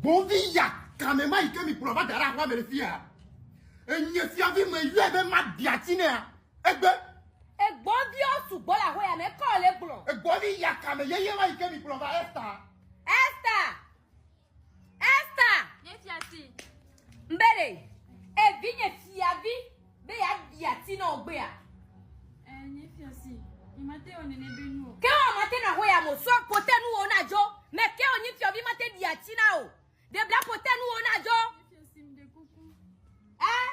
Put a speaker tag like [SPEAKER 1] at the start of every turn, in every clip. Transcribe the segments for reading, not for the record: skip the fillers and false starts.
[SPEAKER 1] Gbɔvi ya kame ma yi ke mi kplɔ va da ɖe aƒea me le fia. Enye fiavi me yɔe be ma ɖi ati nɛa. Egbe.
[SPEAKER 2] Egbɔviwo sugbɔ le aƒe ya me ekɔ le gblɔ.
[SPEAKER 1] Egbɔvi ya kame yeye ma yi ke mi kplɔ va Esther.
[SPEAKER 2] Esther. Esther.
[SPEAKER 3] Nye fiasi.
[SPEAKER 2] Mbele. Evi nye fiavi be ya ɖi ati na wo gbea.
[SPEAKER 3] Eh, nye fiasi. Nye mate wɔ nene be nu o.
[SPEAKER 2] Ke wɔ mate na ho ya mo sɔ pote nu wo na dzo. Me ke wo nyi fiavi mate ɖi ati na o. Debla pote nu wo na dzo.
[SPEAKER 3] Nye fiasi mɖe kuku.
[SPEAKER 2] Eh?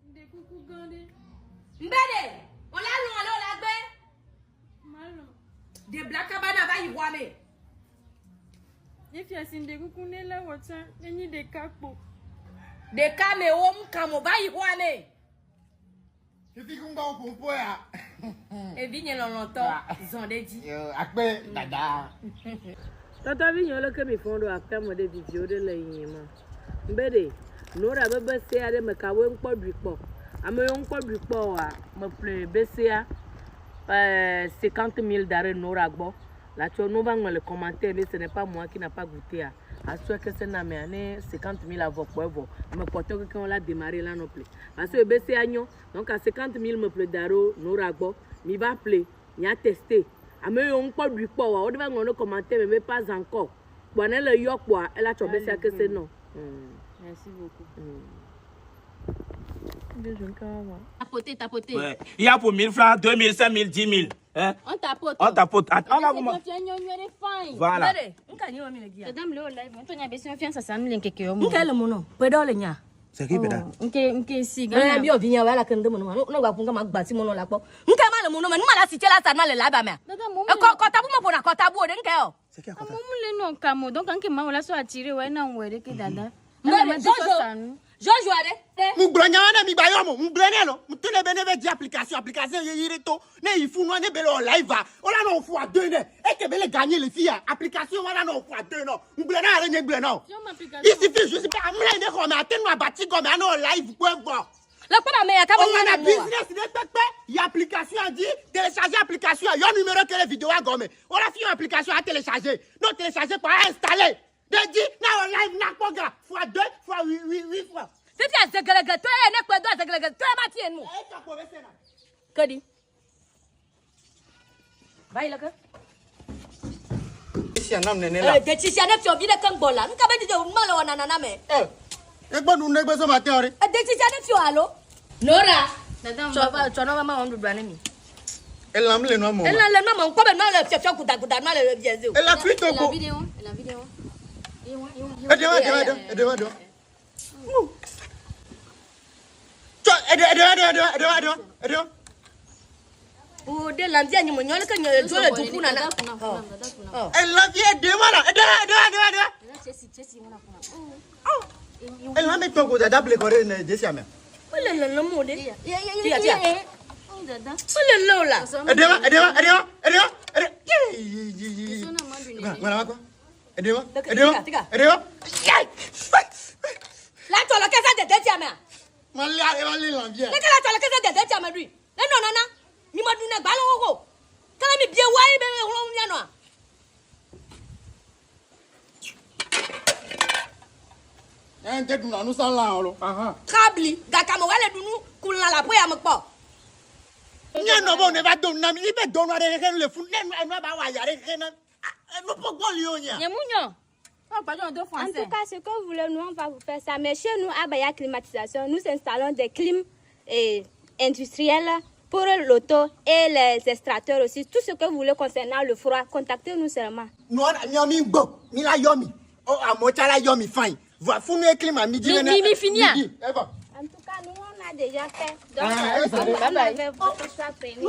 [SPEAKER 3] Mɖe kuku gã ɖe.
[SPEAKER 2] Mbele. Ola lɔn alo ola gbe.
[SPEAKER 3] Malɔ.
[SPEAKER 2] Debla kaba na va yi xɔa me.
[SPEAKER 3] Nye fiasi mɖe kuku ne lé wɔ tsã. Ne nyi ɖeka kpo.
[SPEAKER 2] Ɖeka me wo ŋka mo va yi xɔa me.
[SPEAKER 1] Fifi kungba wo ƒoƒo ya.
[SPEAKER 2] Evi nye lɔlɔtɔ zɔn ɖe dzi.
[SPEAKER 1] Yo, akpe dada.
[SPEAKER 4] Tɔtɔvi nyewo leke mi fɔn ɖo aƒea me ɖe viviwo ɖe le yiyim ma. Mbe ɖe, Nora be besea ɖe me kawoe ŋkpɔ ɖui kpɔ. Ame yiwo ŋkpɔ ɖui kpɔ oa, meƒle besea eh, 50 mille da ɖe Nora gbɔ. La tsɔ no va ŋlɔ le commentaire be ce n'est pas moi qui n'a pas goûté a. Asɔe kese na amea ne 50 mille avɔ kpɔ evɔ. Ame kpɔtɔewo kekeŋ la démarrer la nɔ ƒle. Parce que besea nyɔ. Donc à 50 mille meƒle da ɖo Nora gbɔ. Mi va ƒle, mia tester. Ame yiwo ŋkpɔ ɖui kpɔ oa, woɖe va ŋlɔ ɖe commentaire me be pas encore. Kpoa ne le yɔ kpoa, ela tsɔ besea kese nɔ.
[SPEAKER 3] Merci beaucoup.
[SPEAKER 5] Tapoter, tapoter.
[SPEAKER 6] Ouais. Il y a pour 1000 francs, 2000, 5000, 10 000. Hein?
[SPEAKER 5] On tapote.
[SPEAKER 6] On tapote. Attends, on va vous
[SPEAKER 5] C'est
[SPEAKER 6] montrer.
[SPEAKER 5] un fine.
[SPEAKER 6] Voilà.
[SPEAKER 2] Mbele, ŋka nyi wɔ mi le dia.
[SPEAKER 5] Dada mle live, on tonya besion fian sasa mle nkeke yo.
[SPEAKER 2] Ŋka le mo nɔ, ƒe ɖewo le nya.
[SPEAKER 6] C'est qui, Péda
[SPEAKER 5] Nke nke si
[SPEAKER 2] Ɛ
[SPEAKER 5] gana.
[SPEAKER 2] bi ovi nya wa la kende mo nɔ, no gba kun kama gba si mo nɔ la kpɔ. Ŋka ma le mo nɔ me, nu ma la si tse la sa na le laba mea.
[SPEAKER 5] Dada mo
[SPEAKER 2] Ekɔ kɔtabu me ƒona kɔtabu o ɖe ŋka o.
[SPEAKER 6] C'est qui à côté
[SPEAKER 5] Mo mle no kamo, donc anke ma wala so attirer ouais na nwere ke dada.
[SPEAKER 2] Mbele, Jojo, Jojo aɖe.
[SPEAKER 1] Mugblɔ nya ne mi gba yɔ mo, mugblɔ ne lo. Mutu ne be ne be di application, application ye yiri to. Ne yi fu nua ne be le wɔ live a, wola nɔ fois deux ne. Eke be le gagner le fia, application wa la nɔ fois deux nɔ. Mugblɔ na ale nye gblɔ na o. Il suffit juste be amle ne xɔ me ate nu abati gɔme anɔ live kpɔ evɔ.
[SPEAKER 2] Le kpɔ be ame ya kaba
[SPEAKER 1] On
[SPEAKER 2] nya
[SPEAKER 1] a
[SPEAKER 2] na mo wa.
[SPEAKER 1] business ne kpekpe, yi application dzi, télécharger application, yɔ numéro ke le vidéo a gɔme. Wola fi application a télécharger. No télécharger kpɔ a installer. De dzi na wɔ live na kpɔ ga fois deux fois huit huit huit fois.
[SPEAKER 2] Fifi azegelege tɔ ye ne kpe do azegelege tɔ ye ma ti enu.
[SPEAKER 1] E ka kpɔ be se na.
[SPEAKER 2] Kedi. Va yi le ke.
[SPEAKER 1] Esi anam nene la.
[SPEAKER 2] Eh, detsi sia ne fiɔvi ɖe keŋ gbɔ la, nuka be didi ma le wɔna nana me?
[SPEAKER 1] Eh, egbe nu negbe so ma te ore.
[SPEAKER 2] Eh, detsi sia ne fiɔ alo? Nora,
[SPEAKER 5] Dada
[SPEAKER 2] tsɔ va tsɔ nɔ va ma wɔ nuɖuɖua ne mi.
[SPEAKER 1] Elam le nua mo.
[SPEAKER 2] Ela le nua me ŋkpɔ be nua le fiɔfiɔ gudaguda nua le via zi o.
[SPEAKER 1] Ela kuito
[SPEAKER 5] La
[SPEAKER 1] ko.
[SPEAKER 5] vidéo, la vidéo.
[SPEAKER 1] Ede wa, ede wa, ede wa, ede wa. Tsɔ ede ede ede ede ede ede ede.
[SPEAKER 2] O de lamvia nyi mo nyɔ leke nye dzo le du ƒu nana. Ɔ.
[SPEAKER 1] Elam vi ede wa la. Ede ede ede ede. Elam mi tɔ ko dada ble kɔ ɖe ne desi ame.
[SPEAKER 2] Mele lelem o ɖe. Tia tia.
[SPEAKER 5] Dada.
[SPEAKER 2] Mele le o la.
[SPEAKER 1] Ede wa, ede wa, ede wa, ede wa, ede. Ŋlɔ ma kɔ. Ede wa, ede wa, ede wa.
[SPEAKER 2] La tsɔ le kese dede tia mea.
[SPEAKER 1] Ma le ale ma le lamvia.
[SPEAKER 2] Leke la tsɔ le kese dede tia me ɖui. Ne nɔ nana. Mi me ɖu ne gbalẽ xoxo. Kele mi bie wa yi be hlɔ mia nɔa.
[SPEAKER 1] Ɛ n tɛ duna nusa lan o lo. Ahan.
[SPEAKER 2] Xabli gakame wa le ɖu nu ku lã le aƒe ya me kpɔ.
[SPEAKER 1] Nye nɔ be ne va do na mi, ibe do nua ɖe xexe nu le fu. Ne nua ba wa ya ɖe xexe na. Nu gbogbo li o nya.
[SPEAKER 5] Nye munyo. Oh, pardon, deux
[SPEAKER 7] En
[SPEAKER 5] français.
[SPEAKER 7] tout cas, ce que vous voulez, nous, on va vous faire ça. Mais chez nous, à Baya Climatisation, nous installons des clims eh, industriels pour l'auto et les extracteurs aussi. Tout ce que vous voulez concernant le froid, contactez-nous seulement.
[SPEAKER 1] Nua nya mi gbɔ, mi la yɔ mi. Ɔ amɔtsa la yɔ mi fine. Voa funu ye clima mi dzi
[SPEAKER 5] Mi- mi- mi fini à.
[SPEAKER 1] Mi di, evɔ.
[SPEAKER 7] En tout cas, nous, on a déjà fait. Donc,
[SPEAKER 1] Ah,
[SPEAKER 7] on
[SPEAKER 1] ça va.
[SPEAKER 7] avait votre choix prévu.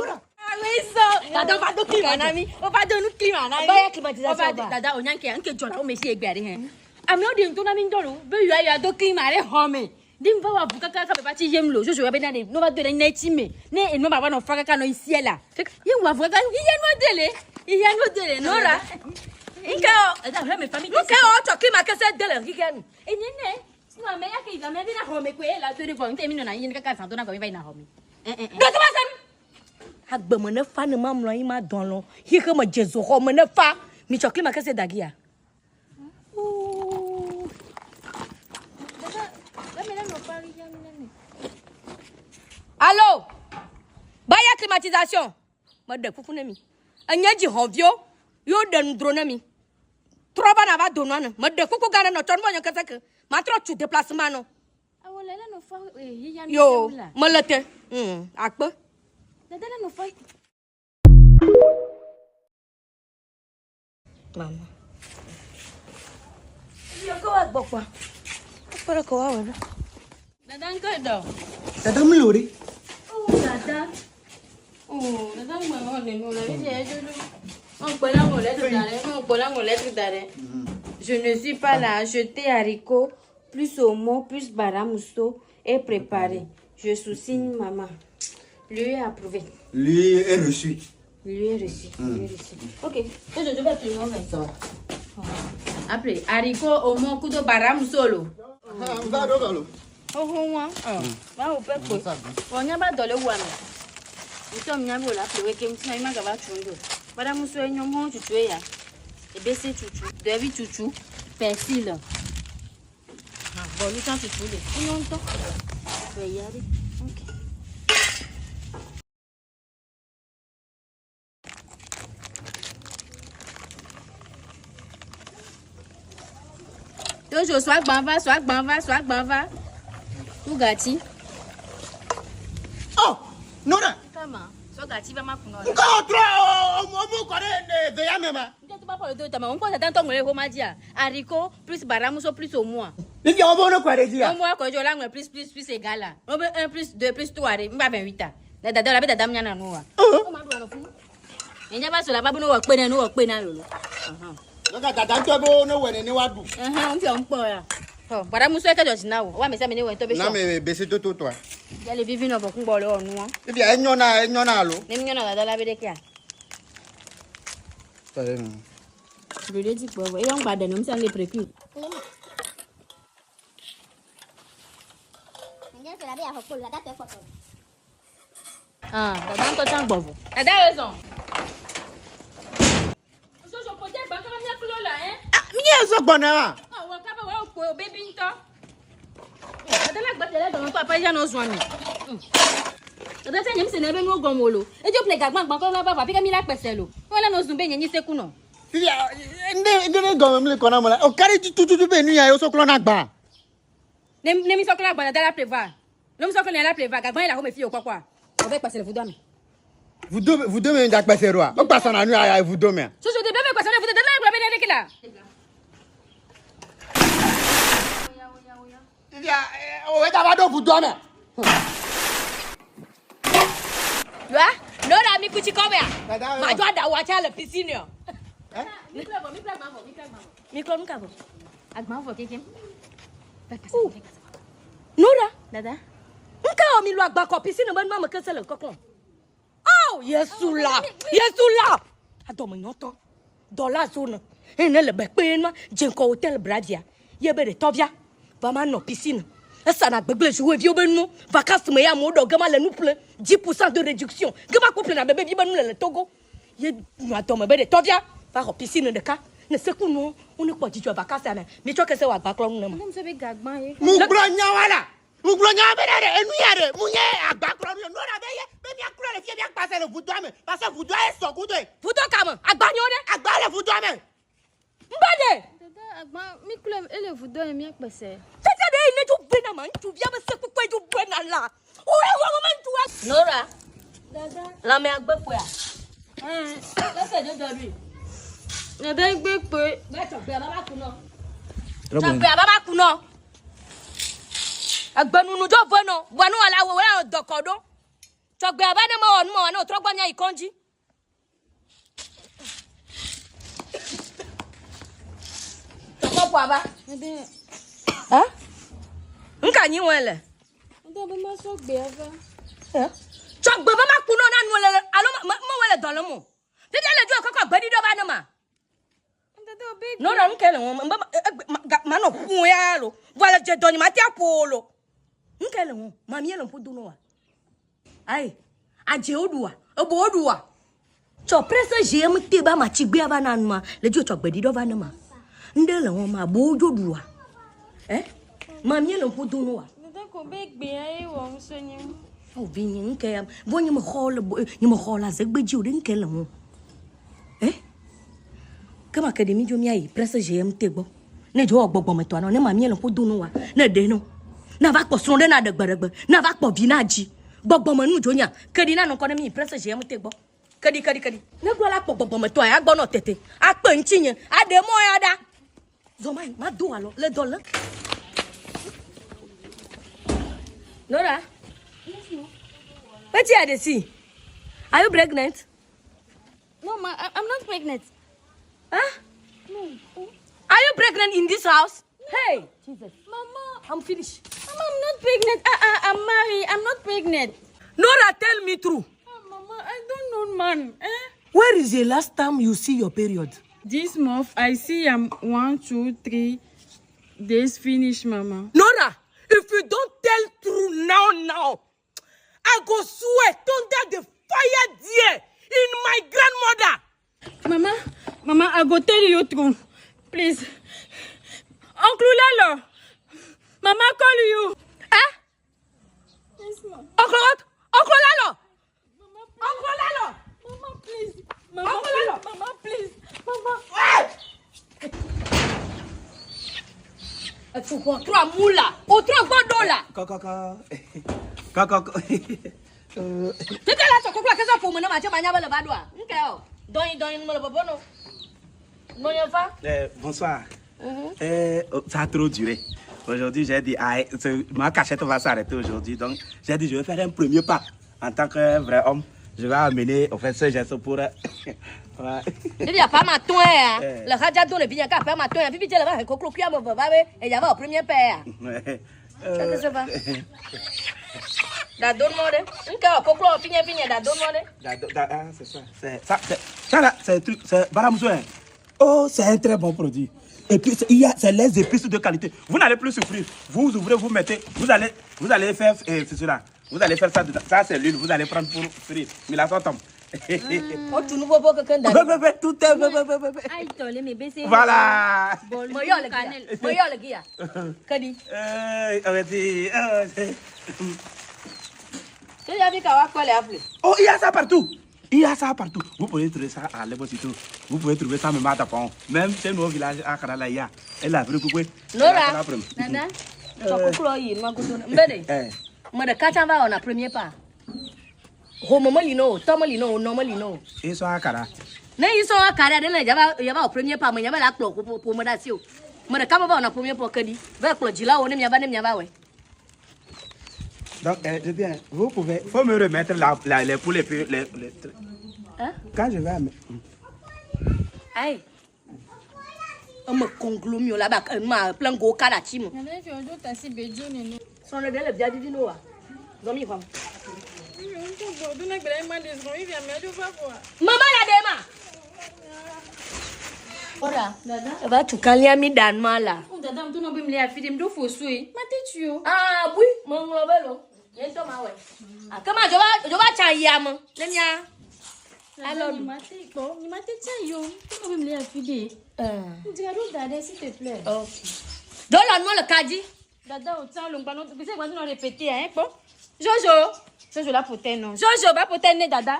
[SPEAKER 5] Dada va do climat na mi. O va do nu climat na mi.
[SPEAKER 2] Baya climatisation
[SPEAKER 5] O va
[SPEAKER 2] ba.
[SPEAKER 5] dada o nyanke anke jɔla o mesi egbe aɖe hɛn. Amewo ɖe ŋutɔ na mi ŋutɔ lo be yɔa yɔa do climat ɖe xɔ me. Di va wa bu kaka kaka be va tsi yem lo zozo ya be na de no va do ɖe neti me ne enu ma va nɔ fa kaka nɔ yi sie la. Ye wa bu kaka iye nu de le iye nu de le nora.
[SPEAKER 2] Nke o.
[SPEAKER 5] Dada hɛ me fami.
[SPEAKER 2] Nke o tsɔ klima kese de le xixia nu.
[SPEAKER 5] Enye ne sinɔ ame ya ke yi ame bi na xɔ me koe la do ɖe vɔ ŋutɔ mi nɔna anyi kaka zã do na gɔme va yina xɔ me.
[SPEAKER 2] Ɖo va se nu. Agbe me ne fa ne ma mlɔ anyi ma dɔn lɔ. Xixe me dze zo xɔ me ne fa. Mi tsɔ klima kese da gia. Allô? Baya climatisation. Me ɖe kuku ne mi. Enye dzi hɔviwo yewo ɖe nu dro ne mi. Trɔ va na va do nua ne. Me ɖe kuku gã ɖe nɔ tsɔ nu vɔ nye kese ke. Matrɔ tu déplacement nɔ.
[SPEAKER 5] Awo le le no fa eh ya
[SPEAKER 2] Yo, mele te. Akpe.
[SPEAKER 5] Dada le no fa.
[SPEAKER 2] Mama. Yo ko wa gbɔ kwa. Akpere ko wa wena.
[SPEAKER 5] Dada nko do.
[SPEAKER 1] Dada mi lori.
[SPEAKER 5] Oh dada. Oh dada mo mo ne no la vi je jojo. On peut la molette d'arrêt, on peut la molette d'arrêt.
[SPEAKER 3] Je ne suis pas là. Acheter haricots, plus saumon, plus baramousso et préparé. Je sous-signe maman. Lui est approuvé.
[SPEAKER 1] Lui est reçu.
[SPEAKER 3] Lui est reçu. Lui est reçu. Ok. Je vais te le mettre.
[SPEAKER 1] Ça va.
[SPEAKER 3] Après, haricots, au kudo baramousso. lo.
[SPEAKER 1] Va do lo.
[SPEAKER 3] Oh, oh, oh. Va au peuple. On y a pas de le ouame. Nous sommes bien là, pour que nous sommes pas chundo. Baramousso est nyongo chuchu ya. Ebese chuchu, devi chuchu, persil. Ah, bon, nous sommes chuchu. On y a y aller. Ok. Toujours soit banva, soit banva, soit banva. Tout gâti.
[SPEAKER 1] Oh, Nora.
[SPEAKER 3] Comment? Soit gâti va ma kuno.
[SPEAKER 1] Nko tro o mo ko de veya mema.
[SPEAKER 3] Nké tu pas parler de tama, on quoi t'attends ton ngole homa dia. Haricot plus baramuso plus au moins.
[SPEAKER 1] Ni fi obo no ko de dia.
[SPEAKER 3] Au moins quand je la plus plus plus égal là. On veut 1 plus 2 plus 3 m'ba 28 a. Na dada la be dada mnya na no wa. O ma do na fu. Enya ba so la ba bu no wo pe na no wo pe na lolo.
[SPEAKER 1] Donc dada nto bo no wene ni wa du.
[SPEAKER 3] On fi on po ya. Oh, baramuso e ke jo sina wo. Wa me sa me ne wo to be
[SPEAKER 1] Na
[SPEAKER 3] so.
[SPEAKER 1] me bese to to to.
[SPEAKER 3] Ya le vivi no bo kun bo le onu won.
[SPEAKER 1] Ibi enyo na lo.
[SPEAKER 3] Ne mnya na dada la be de kia.
[SPEAKER 1] Tare no.
[SPEAKER 3] Brûlé dit quoi? Et on va donner ça les précu. Ah, dada nto tan gbovo. Dada raison. Jojo peut-être pas comme mia kulo là hein.
[SPEAKER 1] Ah, mi ye so gbona wa.
[SPEAKER 3] Ah, wa ka ba wa ko baby nto. Dada la gba tele don to apa ja no zon mi. Dada se nyem se na be nu gomolo. E jo ple gagban gban ko la ba ba bi ka mi la pese lo. Won la no zun be nyenyi seku no.
[SPEAKER 1] Fifi, nde nde gome mi le kona mo la. O kari tu tu tu be nu ya yo so klo na gba.
[SPEAKER 3] Ne ne mi so kla gba dada la pleva. No mi so kla la pleva gagban la ho me fi o kwakwa. O be pese le vudo mi.
[SPEAKER 1] Vous deux me nda pese ro. O pasa na nu ya vous deux me.
[SPEAKER 3] Jojo de bebe pese le vudo dada la gba be ne kila.
[SPEAKER 1] Fifi, o we ta ba do vous deux me.
[SPEAKER 3] Wa, no la mi kuchi ko be a.
[SPEAKER 1] Dada,
[SPEAKER 2] Ma jo da wa cha le piscine.
[SPEAKER 3] Mi klo mi klo mi klo Mi klo nu ka bo. Agban fo keke.
[SPEAKER 2] Nora.
[SPEAKER 3] Dada.
[SPEAKER 2] Nka o mi lo agba ko piscine be nu ma kese le kokon. Oh, Yesu la. Yesu la. Ado me nyoto. Dollar zone. Ene le be pe na jenko hotel Bravia. Ye be de tovia. Va ma no piscine. Esa na gbegbe jouer vi obe nu. Vacances me ya mo do gama le nu plein 10% de réduction. Gama ko plein na bebe vi be nu le le Togo. Ye nu ado me be de tovia. Va ho piscine de ka. Ne seku nu on ne ko jijo vacances ame. Mi cho kese wa gba klo nu na ma.
[SPEAKER 3] Mu se be gagban ye.
[SPEAKER 1] Mu gblɔ nya wa la. Mu gblɔ nya be ɖe enu ya ɖe mu nye agba kplɔ nu nu ɖe be ye be mia klɔ le fie mia kpase le vudoa me parce que vudoa ye sɔ kudoe.
[SPEAKER 2] Vudo kame agba nyo ɖe.
[SPEAKER 1] Agba le vudoa me.
[SPEAKER 2] Nba de.
[SPEAKER 3] Dada agban mi klo ele vudo ye mia kpese.
[SPEAKER 2] Tete ɖe yi ne dzo bena ma ŋutsuvia be sekpekpe dzo bena la. Oye wɔ ma ŋutsu wa. Nora.
[SPEAKER 3] Dada.
[SPEAKER 2] Lãme agbe kpoea.
[SPEAKER 3] Lẹ́sẹ̀ jọ dọ̀rí. Dada gbé pé.
[SPEAKER 2] Bẹ́ẹ̀ tsɔgbe ababa kunɔ. Tsɔgbe ababa kunɔ. Egbenunu dzo ve nɔ. Bɔnu wɔ la wɔ wɔ dɔkɔ ɖo. Tsɔgbe aba ne mewɔ nu mewɔ ne wòtrɔ gbɔ mía yi kɔndzi. Tsɔkɔƒo aba.
[SPEAKER 3] Dada.
[SPEAKER 2] Nka nyi wɔe le.
[SPEAKER 3] Dada be ma sɔ gbe ava.
[SPEAKER 2] Tsɔgbe be ma kunɔ na nu le alo mewɔ le dɔ le mo. Fifia le dzo kɔkɔ gbeɖiɖɔ va ne ma.
[SPEAKER 3] Dada o be.
[SPEAKER 2] Nora nu ke le wɔm mbe ma nɔ ƒu ya lo. Vɔ le dze dɔ nye ma tea ƒo lo. Nu ke le wɔm ma mi le ƒo do nɔ wa. Ayi adze wo ɖua ebo wo ɖua. Tsɔ presse GMT ba ma tsi gbea va na nua le dzo tsɔ gbeɖiɖɔ va ne ma. Ŋɖe le wɔm ma bo wo dzo ɖua. Ma mi le ƒo do nɔ wa.
[SPEAKER 3] Dada ko be gbe ya ye wɔ ŋusɔ nye.
[SPEAKER 2] O vi nye ŋke ya. Vɔ nye me xɔ le bo nye me xɔ le azegbe dzi o ɖe ŋke le ŋu. Eh? Ke ma ke ɖe mi dzo mia yi presse GMT gbɔ. Ne dzo wɔ gbɔgbɔ me tɔa nɔ ne ma mi le ƒo do no wa. Ne ɖe no. Na va kpɔ srɔ̃ ɖe na ɖe gbe ɖe gbe. Na va kpɔ vi na dzi. Gbɔgbɔ me nu dzo nya. Ke ɖi na nɔ kɔ ne mi yi presse GMT gbɔ. Keɖi keɖi keɖi. Ne gblɔ la kpɔ gbɔgbɔmetɔa ya gbɔ nɔ tete. Akpe ŋuti nye. Aɖe mɔ ya ɖa. Zɔ ma ma do alɔ le dɔ le. Nora. Wetin I dey see? Are you pregnant?
[SPEAKER 3] No, ma, I'm not pregnant.
[SPEAKER 2] Huh?
[SPEAKER 3] No.
[SPEAKER 2] Are you pregnant in this house? Hey, Jesus.
[SPEAKER 3] Mama.
[SPEAKER 2] I'm finished.
[SPEAKER 3] Mama, I'm not pregnant. I'm married. I'm not pregnant.
[SPEAKER 4] Nora, tell me true.
[SPEAKER 3] Ah, Mama, I don't know, man. Eh?
[SPEAKER 4] Where is the last time you see your period?
[SPEAKER 3] This month, I see I'm 1, 2, 3 days finish, Mama.
[SPEAKER 4] Nora, if you don't tell true now, now, I go swear thunder the fire there in my grandmother.
[SPEAKER 3] Mama, Mama, I go tell you true. Please. Uncle Lalo, Mama call you.
[SPEAKER 2] Eh?
[SPEAKER 3] Yes, ma.
[SPEAKER 2] Uncle what? Uncle Lalo.
[SPEAKER 3] Mama,
[SPEAKER 2] Uncle Lalo.
[SPEAKER 3] Mama, please. Mama,
[SPEAKER 2] Uncle Lalo.
[SPEAKER 3] Mama, please. Mama.
[SPEAKER 2] Efuxɔ mula, otrɔ gbɔdɔ la.
[SPEAKER 6] Kɔkɔkɔ. Kɔkɔkɔ.
[SPEAKER 2] Tete la sɔ koklo kese ƒome ne ma tse ma nya be le va ɖoa. Ŋkɛ o. Dɔnyi dɔnyi me le bɔbɔ nɔ. Nɔnye va.
[SPEAKER 6] Bonsoir. Oh, ça a trop duré. Aujourd'hui, j'ai dit, ah, ma cachette va s'arrêter aujourd'hui. Donc, j'ai dit, je vais faire un premier pas. En tant que vrai homme, je vais amener, au fait, ce geste pour... Ouais.
[SPEAKER 2] Ɖevi aƒea ma tɔe ya.
[SPEAKER 6] Eh.
[SPEAKER 2] Le xadza do le vi nya ke aƒea ma tɔe ya. Fifi dze le va he koklo kuia me ve va be eya va wɔ premier pas ya.
[SPEAKER 6] Ouais.
[SPEAKER 2] Qu'est-ce que ça va? Dado nɔ ɖe. Ŋkɛ wɔ koklo wɔ finye finye dado nɔ ɖe.
[SPEAKER 6] Ah, c'est ça. C'est ça, ça là, c'est un truc, c'est Baramousso, hein. Oh, c'est un très bon produit. Et puis, c'est les épices de qualité. Vous n'allez plus souffrir. Vous ouvrez, vous mettez, vous allez faire cela. Vous allez faire ça dedans. Ça, c'est l'huile. Vous allez prendre pour frire. Mais là, ça tombe.
[SPEAKER 2] O tu nu vovo keke da.
[SPEAKER 6] Tout est.
[SPEAKER 3] Aïe, tolé, mes baissés.
[SPEAKER 6] Voilà.
[SPEAKER 2] Me yɔ le gia. Me yɔ le gia. Kedi.
[SPEAKER 6] On va dire,
[SPEAKER 2] Ṣé yavi ka wa kpɔ le afli?
[SPEAKER 6] Oh, il y a ça partout. Il y a ça partout. Vous pouvez trouver ça à Lebosito. Vous pouvez trouver ça même à Tapon. Même chez nous au village à Karala, il y a. Elle a pris coupé.
[SPEAKER 2] Nora.
[SPEAKER 3] Nana.
[SPEAKER 2] Tsɔ koklo yi nua godo ne. Mbe de.
[SPEAKER 6] Eh.
[SPEAKER 2] Me ɖeka tsã va wɔna premier pas. Home meli no, tɔ meli no, nɔ meli no.
[SPEAKER 6] Ils sont à Kara.
[SPEAKER 2] Ne yi sɔ aka ɖe ne yava yava wɔ premier pas me nya be la kplɔ ƒome ɖe asi o. Me ɖeka me va wɔna premier pas ke ɖi. Va kplɔ dzilawo ne miava ne miava wɔe.
[SPEAKER 6] Donc, je viens. Vous pouvez. Faut me remettre les poules et puis les trucs.
[SPEAKER 2] Hein?
[SPEAKER 6] Quand je vais.
[SPEAKER 2] Aïe. Eme kɔnglo mi o la ba ma plein go ka ɖe atsi me.
[SPEAKER 3] Nana, je vais tasser Bédio, nene.
[SPEAKER 2] Srɔ̃ ɖe le via vivi no wa. Zɔ mi xɔm. Mama la ɖe ma. Ora. Eva tu kalia mi ɖa nua la.
[SPEAKER 3] Dada, ŋutɔ nɔ be mle afi ɖe, mɖo fo sue. Mate tui o.
[SPEAKER 2] Ah, bui, meŋlɔ be lo. Nye ŋutɔ ma wɔe. Ake ma dzo va tsa yia me. Ne mia.
[SPEAKER 3] Alors, mate kpɔ, ni mate tsa yi o. Ŋutɔ nɔ be mle afi ɖe. Dzra ɖo da ɖe, s'il te plaît.
[SPEAKER 2] Ok. Do le nua le ka dzi.
[SPEAKER 3] Dada, o tsa lo ŋgba nɔ, bise gba nɔ répéter hein, kpɔ. Jojo, Jojo la pote non. Jojo va pote ne dada.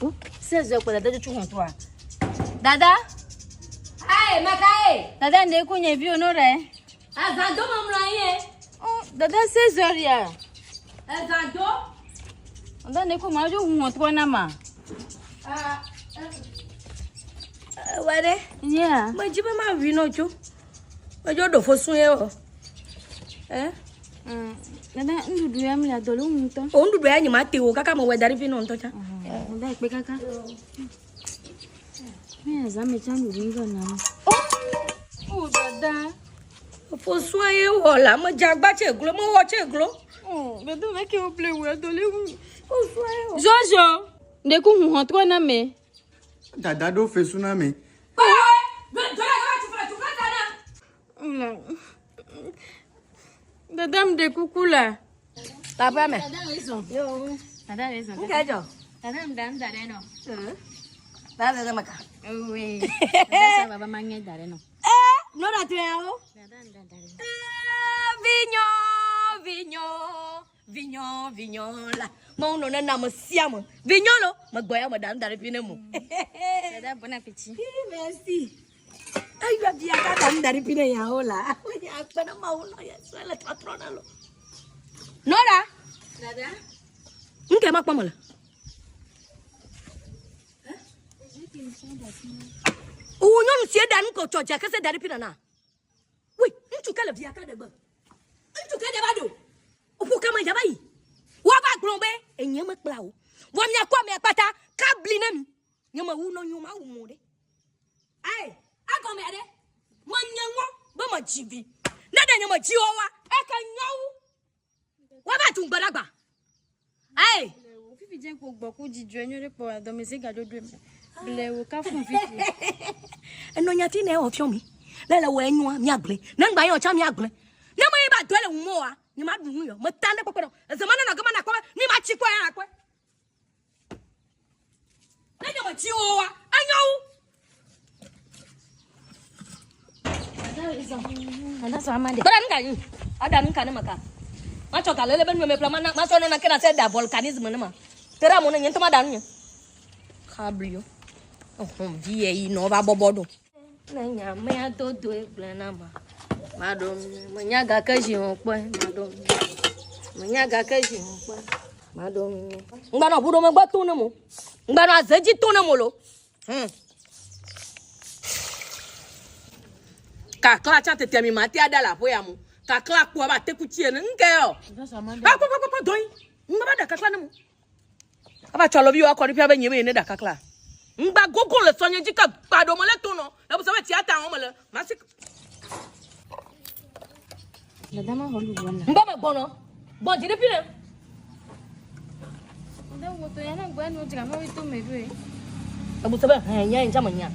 [SPEAKER 3] Oh, 16 heures quoi, dada, je tu toi. Dada,
[SPEAKER 2] Ayi, maka ye.
[SPEAKER 3] dada ne ko nye vi honore.
[SPEAKER 2] Azã do me mlɔ anyi ye.
[SPEAKER 3] Oh, dada 16 heures ya.
[SPEAKER 2] Azã do.
[SPEAKER 3] Dada ne ko ma jo hu toi na ma.
[SPEAKER 2] Wɔ ɖe.
[SPEAKER 3] Yeah.
[SPEAKER 2] Medzi be ma ʋui nɔ tso. Medzo ɖo fo sun ye o. Eh?
[SPEAKER 3] Dada ndudu ya mi la dolo ŋutɔ.
[SPEAKER 2] O nuɖuɖu ya nye ma te o kaka me wɔ da ɖe fi nɔ ŋutɔ tsã.
[SPEAKER 3] Dada ekpe kaka. Mi azã me tsã ndudu ŋgɔ na mi. Oh, oh dada.
[SPEAKER 2] Fo sun ye wɔ la me dze agba tse glo me wɔ tse glo.
[SPEAKER 3] Oh, dada me ke o ple wɔ dolo ŋu.
[SPEAKER 2] Fo sun ye wɔ.
[SPEAKER 3] Jojo, ne ko hu hɔn na me.
[SPEAKER 1] Dada ɖo fesu na me.
[SPEAKER 3] Oula. Dada me de kuku la.
[SPEAKER 2] Tapa me.
[SPEAKER 3] Dada raison. Dada raison.
[SPEAKER 2] Nke dzɔ.
[SPEAKER 3] Dada me dan dare no.
[SPEAKER 2] Ba ve meka.
[SPEAKER 3] Oui. Dada sa baba mangé dare no.
[SPEAKER 2] Eh, no da tu ya o.
[SPEAKER 3] Dada me dan dare.
[SPEAKER 2] Eh, vinyo. vinyɔ, vinyɔ, vinyɔ la. Mawu nɔ nena ame sia ame. Vinyɔ lo, megbɔ ya meɖa nu da ɖe fi ne mo.
[SPEAKER 3] Dada, bon appétit.
[SPEAKER 2] Merci. Eyɔ via ka ɖa nu da ɖe fi ne yawo la. Akpe ne Mawu nɔ Yesu ele trɔtrɔ na lo. Nora.
[SPEAKER 3] Dada.
[SPEAKER 2] Ŋke ma kpɔ me le. Wò nyɔnu si eɖa nu ko tsɔ dza kese da ɖe fi nana. Wui, ŋutsu ke le via ka ɖe gbe. Ŋutsu ke ɖe va ɖo. Ƒo kame dza va yi. Woava gblɔ be enye mekpla o. Vɔ miakɔ amea kpata ka bli ne mi. Nye mewu nɔ nyo mawu mo ɖe. Ayi, agɔme aɖe. Menye ŋɔ be medzi vi. Ne ɖe nye medzi o wa, eke nyɔwu. Woava tu ŋgbe ɖagba. Ayi.
[SPEAKER 3] Fifi dze ko gbɔ ku dzidzɔe nyuie ɖe kpɔ dɔmezi gaɖoɖoe me. Ble wo kafu fifi.
[SPEAKER 2] Enɔ nyati ne wɔ fiɔ mi. Ne le wɔ enyoa miagblẽ. Ne ŋgba yɔ tsa miagblẽ. Ne me yi ba dɔe le wumo wa, nye ma ɖu nu yɔ. Me ta ne kpɔkpɔ ɖe. Eze ma ne nɔ gama na kpɔ be ni ma tsi kpɔ ya na kpɔe. Ne nye me tsi wo wa, enyo wu. Gbɔɖa nu ka yi? Aɖa nu ka ne meka? Matsɔ ga lele be nu me ƒle mana masɔ nana ke na se ɖa volcanisme ne ma. Te ɖe amewo ne nye ŋutɔ maɖa nu nye. Xablio. Ehɔn vi ye yi nɔ va bɔbɔ ɖo. Ne nye amea do doe gblẽ na ma. Maɖo menya gake zi hɔn kpɔe maɖo. Menya gake zi hɔn kpɔe maɖo. Ŋgba nɔ ʋuɖo megbe to ne mo. Ŋgba nɔ aze dzi to ne mo lo.
[SPEAKER 4] Kakla tsa tete mi mate ada le aƒe ya mo. Kakla kpɔ abe atekutsi ene. Ŋke yɔ. Akpɔ kpɔ kpɔ dɔyi. Ŋgba va ɖa kakla ne mo. Ava tsɔ alɔvi wa kɔ ɖe fia be nye be ne ɖa kakla. Ŋgba gogo le sɔnye dzi ke gba ɖo me le to nɔ. Ebu se be tsia ta wɔn me le. Masi.
[SPEAKER 3] Dada ma xɔ ɖuɖu na.
[SPEAKER 2] Ŋgba me gbɔnɔ. Gbɔn dzi ɖe fi ne.
[SPEAKER 3] Dada wo to ya na gbɔ nu dzra ma to me ɖoe.
[SPEAKER 2] Ebu se be hɛn nya ŋdza me nya.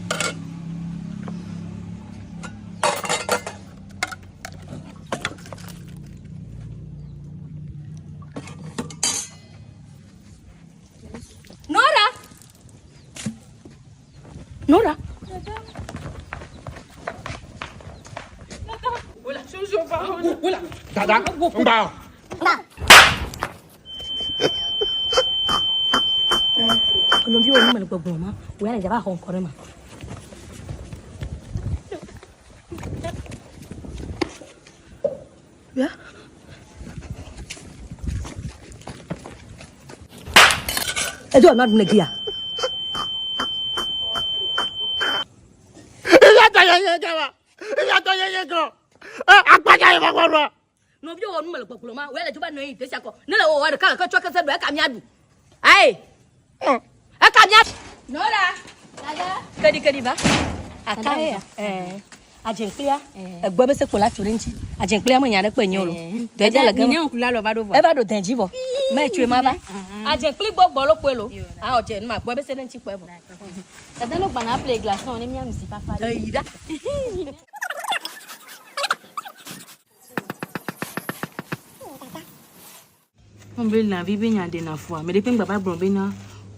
[SPEAKER 2] Nora! Nora!
[SPEAKER 1] Dada, ŋgba.
[SPEAKER 2] Nɔviwo nu me le gbɔgblɔ ma, wò ya le dzaba xɔ ŋkɔ ɖe ma. Ya. Edo anu adu negia.
[SPEAKER 1] Ìyá tọ̀ yẹ yẹ gẹ́wà. Ìyá tọ̀ yẹ yẹ gan. Agbadza yẹ fọwọ́ rọ.
[SPEAKER 2] Nɔviwo nu me le gbɔgblɔ ma, wò ya le dzaba nɔ yi desia kɔ. Ne le wɔ ɖeka le ke tsɔ kese ɖo eka mía ɖu. Ayi. Eka mía. Nora. Kedi kedi va. Aka ya. Eh. Adzenkplia. Egbe be sekpo la tso ɖe ŋuti. Adzenkplia me nya ɖe kpe nye o lo. Dede le gema. Eva ɖo den dzi vɔ. Me tsoe ma va. Adzenkpli gbɔ gbɔ lo kpoe lo. Awɔ dze nu ma gbɔ be se ɖe ŋuti kpoe vɔ.
[SPEAKER 3] Dada no gbana ƒle glaçon ne mía nu si fafa.
[SPEAKER 2] Eyi ɖa.
[SPEAKER 5] Wọ́n be lãvi be nya ɖena fua. Ame ɖe ƒe ŋgba va gblɔ bena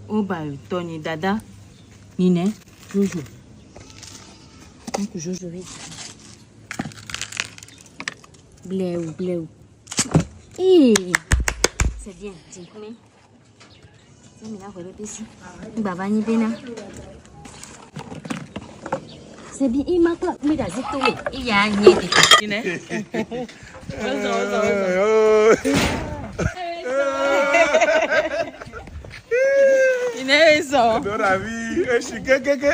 [SPEAKER 5] woba tɔnye dada ninɛ Jojo.
[SPEAKER 3] Ŋku Jojo be dzi. Blɛwu blɛwu. Ee, c'est bien. Dzinkume. Se mi la xɔe be besi. Ŋgba va nyi bena. C'est bien. Ima kple mi ɖe asi to me. Eya nye ɖeka.
[SPEAKER 4] Ninɛ. Ozɔ ozɔ ozɔ. Ninɛ ezɔ.
[SPEAKER 6] Dora vi, esi kekeke.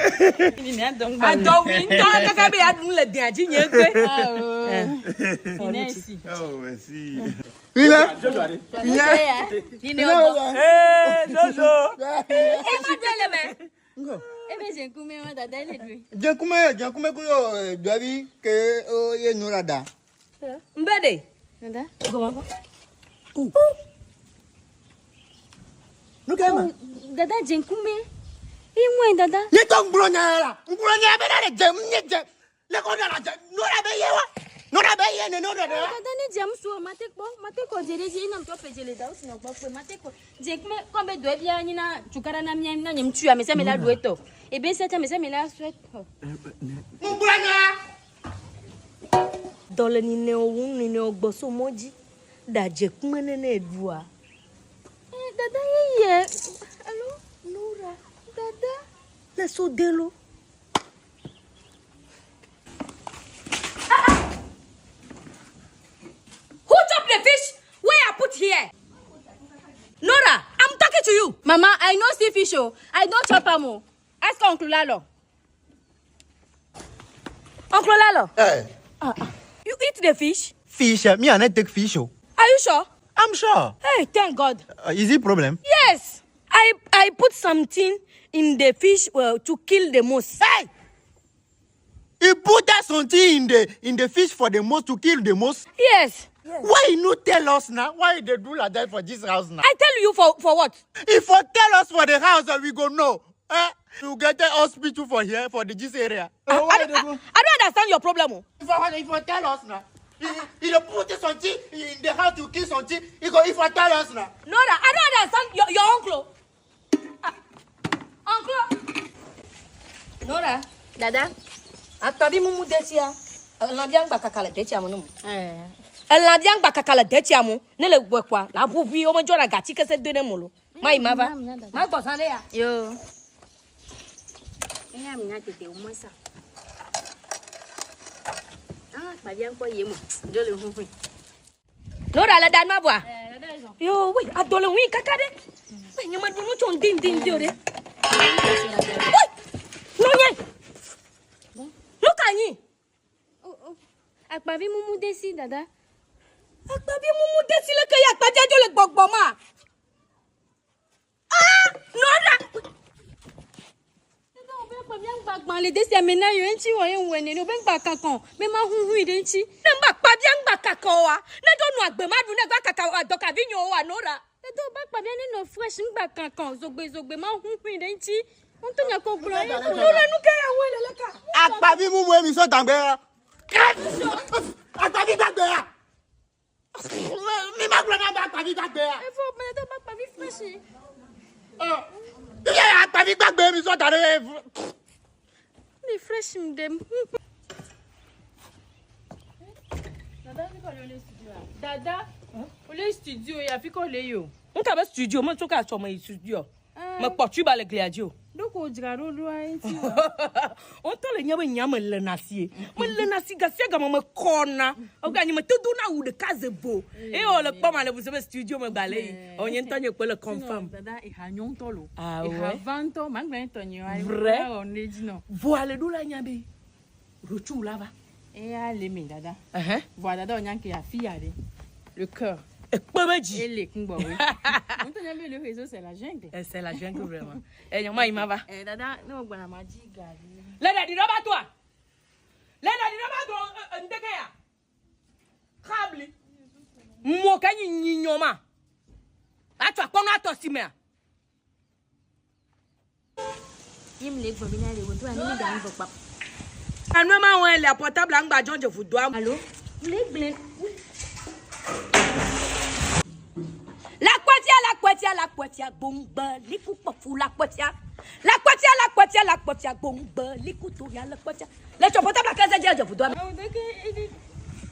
[SPEAKER 5] Ninɛ adɔ ŋgba.
[SPEAKER 4] Adɔwui ŋutɔ kaka be aɖu nu le dea dzi nye gbe.
[SPEAKER 5] Ninɛ esi.
[SPEAKER 6] Oh, merci.
[SPEAKER 1] Ilé.
[SPEAKER 2] Ninɛ ɔgbɔ.
[SPEAKER 6] Eh, Jojo.
[SPEAKER 3] Ema ɖe le me. Ebe dzinkume wa dada ele ɖui.
[SPEAKER 1] Jẹnkume jẹnkume kúrò dɔbi ke ó yé nura da.
[SPEAKER 2] Nbe ɖe.
[SPEAKER 3] Dada.
[SPEAKER 1] Nu ke ma.
[SPEAKER 3] Dada dzinkume. Imue dada.
[SPEAKER 1] Nye tɔ ŋgblɔ nya la, ŋgblɔ nya be na le dze, nye dze. Le kɔ na la dze, nura be ye wa. Nura be ye ne nura be wa.
[SPEAKER 3] Dada ne dze ŋusu mate kpɔ mate kɔ dze ɖe dzi ena ŋutɔ ƒe dze le da wosi nɔ gbɔ kpe mate kɔ dze kume kɔ be dɔe bia nyi na tukaɖa na mía na nye ŋutsu ame sia ame la ɖu etɔ ebe sia ame sia ame la sɔe tɔ.
[SPEAKER 1] Ŋgblɔ nya.
[SPEAKER 2] Dɔ le ninɛ wo ŋu ninɛ wo gbɔ so mɔ dzi. Ɖa dze kume nene eɖua.
[SPEAKER 3] Eh, dada ye ye. Allo?
[SPEAKER 2] Nora.
[SPEAKER 3] Dada.
[SPEAKER 2] Le so de lo. Who chop the fish? Where I put here? Nora, I'm talking to you.
[SPEAKER 3] Mama, I no see fish oh. I don't chop am oh. Ask Uncle Lalo.
[SPEAKER 2] Uncle Lalo.
[SPEAKER 1] Eh.
[SPEAKER 2] You eat the fish?
[SPEAKER 1] Fish, me I not take fish. Oh.
[SPEAKER 2] Are you sure?
[SPEAKER 1] I'm sure.
[SPEAKER 2] Hey, thank God.
[SPEAKER 1] Is it problem?
[SPEAKER 2] Yes. I put something in the fish to kill the mouse.
[SPEAKER 1] Hey! He put that something in the fish for the mouse to kill the mouse?
[SPEAKER 2] Yes.
[SPEAKER 1] Why you no tell us now? Why they do like that for this house now?
[SPEAKER 2] I tell you for what?
[SPEAKER 1] If you tell us for the house, we go no. You get the hospital for here, for the this area.
[SPEAKER 2] I don't understand your problem. Oh.
[SPEAKER 1] If you tell us now. He put something in the house to kill something. He go, if you tell us now.
[SPEAKER 2] Nora, I don't understand your uncle. Uncle. Nora.
[SPEAKER 3] Dada.
[SPEAKER 2] Akpabi mumu detia. Elandia ngba kaka le detia mo no.
[SPEAKER 3] Eh.
[SPEAKER 2] Elandia ngba kaka le detia mo. Ne le gbe kwa. La bubi o mo jora gati kese de ne mo lo. Mai ma va. Ma gbo san le ya.
[SPEAKER 3] Yo. Eya mi na tete o mo sa. Ah, akpabi an ko ye mo. Jo le hunhun.
[SPEAKER 2] Nora le dan ma boa.
[SPEAKER 3] Eh, dada jo.
[SPEAKER 2] Yo, we adole wi kaka de. We nyama du no chon din din de ore. Oi! No nye. Look at you.
[SPEAKER 3] Oh oh. Akpabi mumu desi dada.
[SPEAKER 2] Akpabi mumu desi le ke ya akpabi ajo le gbogbo ma. Ah! Nora.
[SPEAKER 3] Dada o be akpabi an gbagban le desi amena yo enti wo yen wene ni o be ngba kankan. Me ma hunhun ide enti.
[SPEAKER 2] Ne ngba akpabi an gba kaka wa. Ne do nu agbe ma du ne gba kaka wa doka vi nyo wa Nora.
[SPEAKER 3] Dada o ba akpabi an no fresh ngba kankan zogbe zogbe ma hunhun ide enti. On to nya ko gbo yen.
[SPEAKER 2] Nora nu ke ya we le le ka.
[SPEAKER 1] Akpabi mumu emi so dangbe. Akpabi gbagbe ya. Mi ma gblɔ na be akpabi gbagbe ya.
[SPEAKER 3] E fo me dada ba akpabi fresh.
[SPEAKER 1] Oh. Iye akpabi gbagbe mi so da ɖe.
[SPEAKER 3] Ni fresh ndem. Dada, ni ko le studio.
[SPEAKER 4] Dada, o le studio ya fi ko le yo.
[SPEAKER 2] Nka be studio mo tso ka so mo studio. Me kpɔ tuba le glia dzi o.
[SPEAKER 4] Doko dzra ɖo ɖoa eŋuti.
[SPEAKER 2] Wotɔ le nye be nya me le nasi. Me le nasi gasia game me kɔna. Oga nye me te do na awu ɖeka ze vo. Eye wòle kpɔm ale bu se be studio me gba le yi. O nye ŋutɔ nye kpe le confirm.
[SPEAKER 4] Dada eha nyɔ ŋutɔ lo.
[SPEAKER 2] Ah
[SPEAKER 4] Eha
[SPEAKER 2] ouais.
[SPEAKER 4] va ŋutɔ, ma gblɔ ŋutɔ nye wa.
[SPEAKER 2] Vrai?
[SPEAKER 4] Wɔ ne dzi nɔ.
[SPEAKER 2] Voa le ɖo la nya be rotsu la va.
[SPEAKER 4] Eya le me dada.
[SPEAKER 2] Ɛhɛn.
[SPEAKER 4] Voa dada wò nya ke afi ya ɖe. Le cœur.
[SPEAKER 2] Ekpe be dzi.
[SPEAKER 4] Ele kungbɔ we. Ŋutɔ nya be le réseau c'est la jungle.
[SPEAKER 2] Eh, c'est la jungle vraiment. Eh, nyɔma yi ma va.
[SPEAKER 4] Eh dada, ne wo gbɔna ma dzi gari.
[SPEAKER 2] Le ɖeɖi ɖe ba toa. Le ɖeɖi ɖe ba to ŋdeke ya. Xabli. Mo ke nyi nyi nyɔma. Atsɔ akpɔnɔ atɔ si mea.
[SPEAKER 3] Yim le gbɔ bi na le wo to ani mi da ngbɔ kpa.
[SPEAKER 2] Enu ma wɔn le portable angba jɔn dze vudoa.
[SPEAKER 3] Allo? Le gblẽ.
[SPEAKER 2] La kpɔtia, la kpɔtia, la kpɔtia, gbongbe liku kpɔfu la kpɔtia. La kpɔtia, la kpɔtia, la kpɔtia, gbongbe liku toya la kpɔtia. Le tsɔ portable kɛse dze dze vudoa.
[SPEAKER 4] Awo deke edi.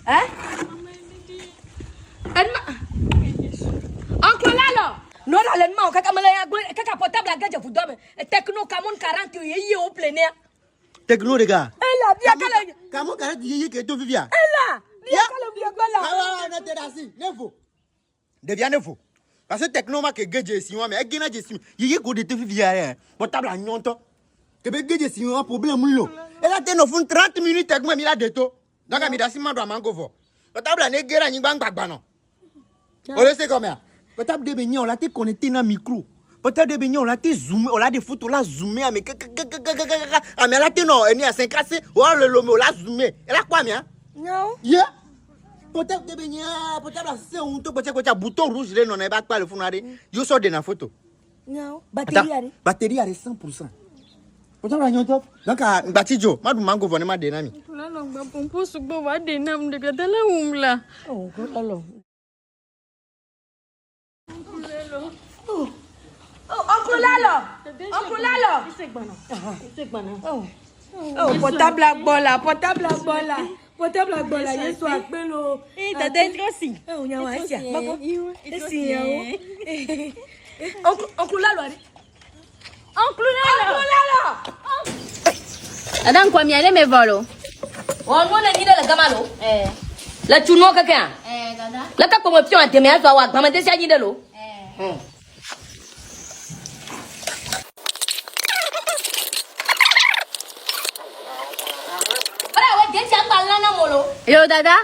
[SPEAKER 2] Hein?
[SPEAKER 4] Mama edi.
[SPEAKER 2] Enma. Oncle Lalo. No la le ma o kaka mele ya gbe kaka portable agedze vudoa me. Techno Camon 40 ye ye o plene.
[SPEAKER 1] Techno de gars.
[SPEAKER 2] Ela bia kala.
[SPEAKER 1] Kamo kare yeye ke to vivia.
[SPEAKER 2] Ela bia kala bia gbala.
[SPEAKER 1] Ah ouais, ne te dasi, ne vo. Devia ne vo. Parce que techno ma ke geje si wa me, e gena je si. Yeye ko de to vivia eh. Portable a nyonto. Ke be geje si wa problème lo. E la te no fun 30 minutes ek mi la de to. Donc mi dasi ma do amango vo. Portable ne gera nyigba ngbagba no. O le se comme Portable de be nyon, on la te connecté dans micro. Portable de be nyon, on la te zoomé, on la des photos la zoomé mais ah mais la te non, ni à 5 cassé, on le lomé, on la zoomé. Elle a quoi mais hein?
[SPEAKER 2] Non.
[SPEAKER 1] Yeah. Portable de be nyon, portable c'est un tout petit côté bouton rouge là non, pas quoi le fond Yo sort de la photo.
[SPEAKER 2] Non. Batterie ari.
[SPEAKER 1] Batterie à 100%. Portable a nyon top. Donc à Batijo, ma mango vonema de nami.
[SPEAKER 4] Lalo gba pompo sugbo wa de nam de dada la wumla.
[SPEAKER 2] Oh, Lalo. Oh, Uncle Lalo. Uncle Lalo.
[SPEAKER 3] Ise gbana. Ise gbana.
[SPEAKER 2] Oh.
[SPEAKER 4] Oh, portable gbɔ la, portable gbɔ la, portable gbɔ la, Yesu akpe lo.
[SPEAKER 5] Eh, dada etrɔ si.
[SPEAKER 2] Eh, o nya wa esia. Gbagbo.
[SPEAKER 5] Etrɔ
[SPEAKER 2] Esi ya o.
[SPEAKER 5] si.
[SPEAKER 2] Oncle, oncle la lo ari.
[SPEAKER 5] Oncle la lo. Oncle la lo. Dada ŋkɔ mia ɖe me vɔ lo.
[SPEAKER 2] Wɔ nu le nyi ɖe le gama lo.
[SPEAKER 3] Eh.
[SPEAKER 2] Le tu nuwo kekea.
[SPEAKER 3] Eh, dada.
[SPEAKER 2] Le ke kpɔme fiɔ ademe azɔ wɔ agbame desia nyi ɖe lo.
[SPEAKER 3] Eh.
[SPEAKER 2] Ɔɖe wɔ detsia ŋgba lã na mo lo.
[SPEAKER 3] Yo, dada.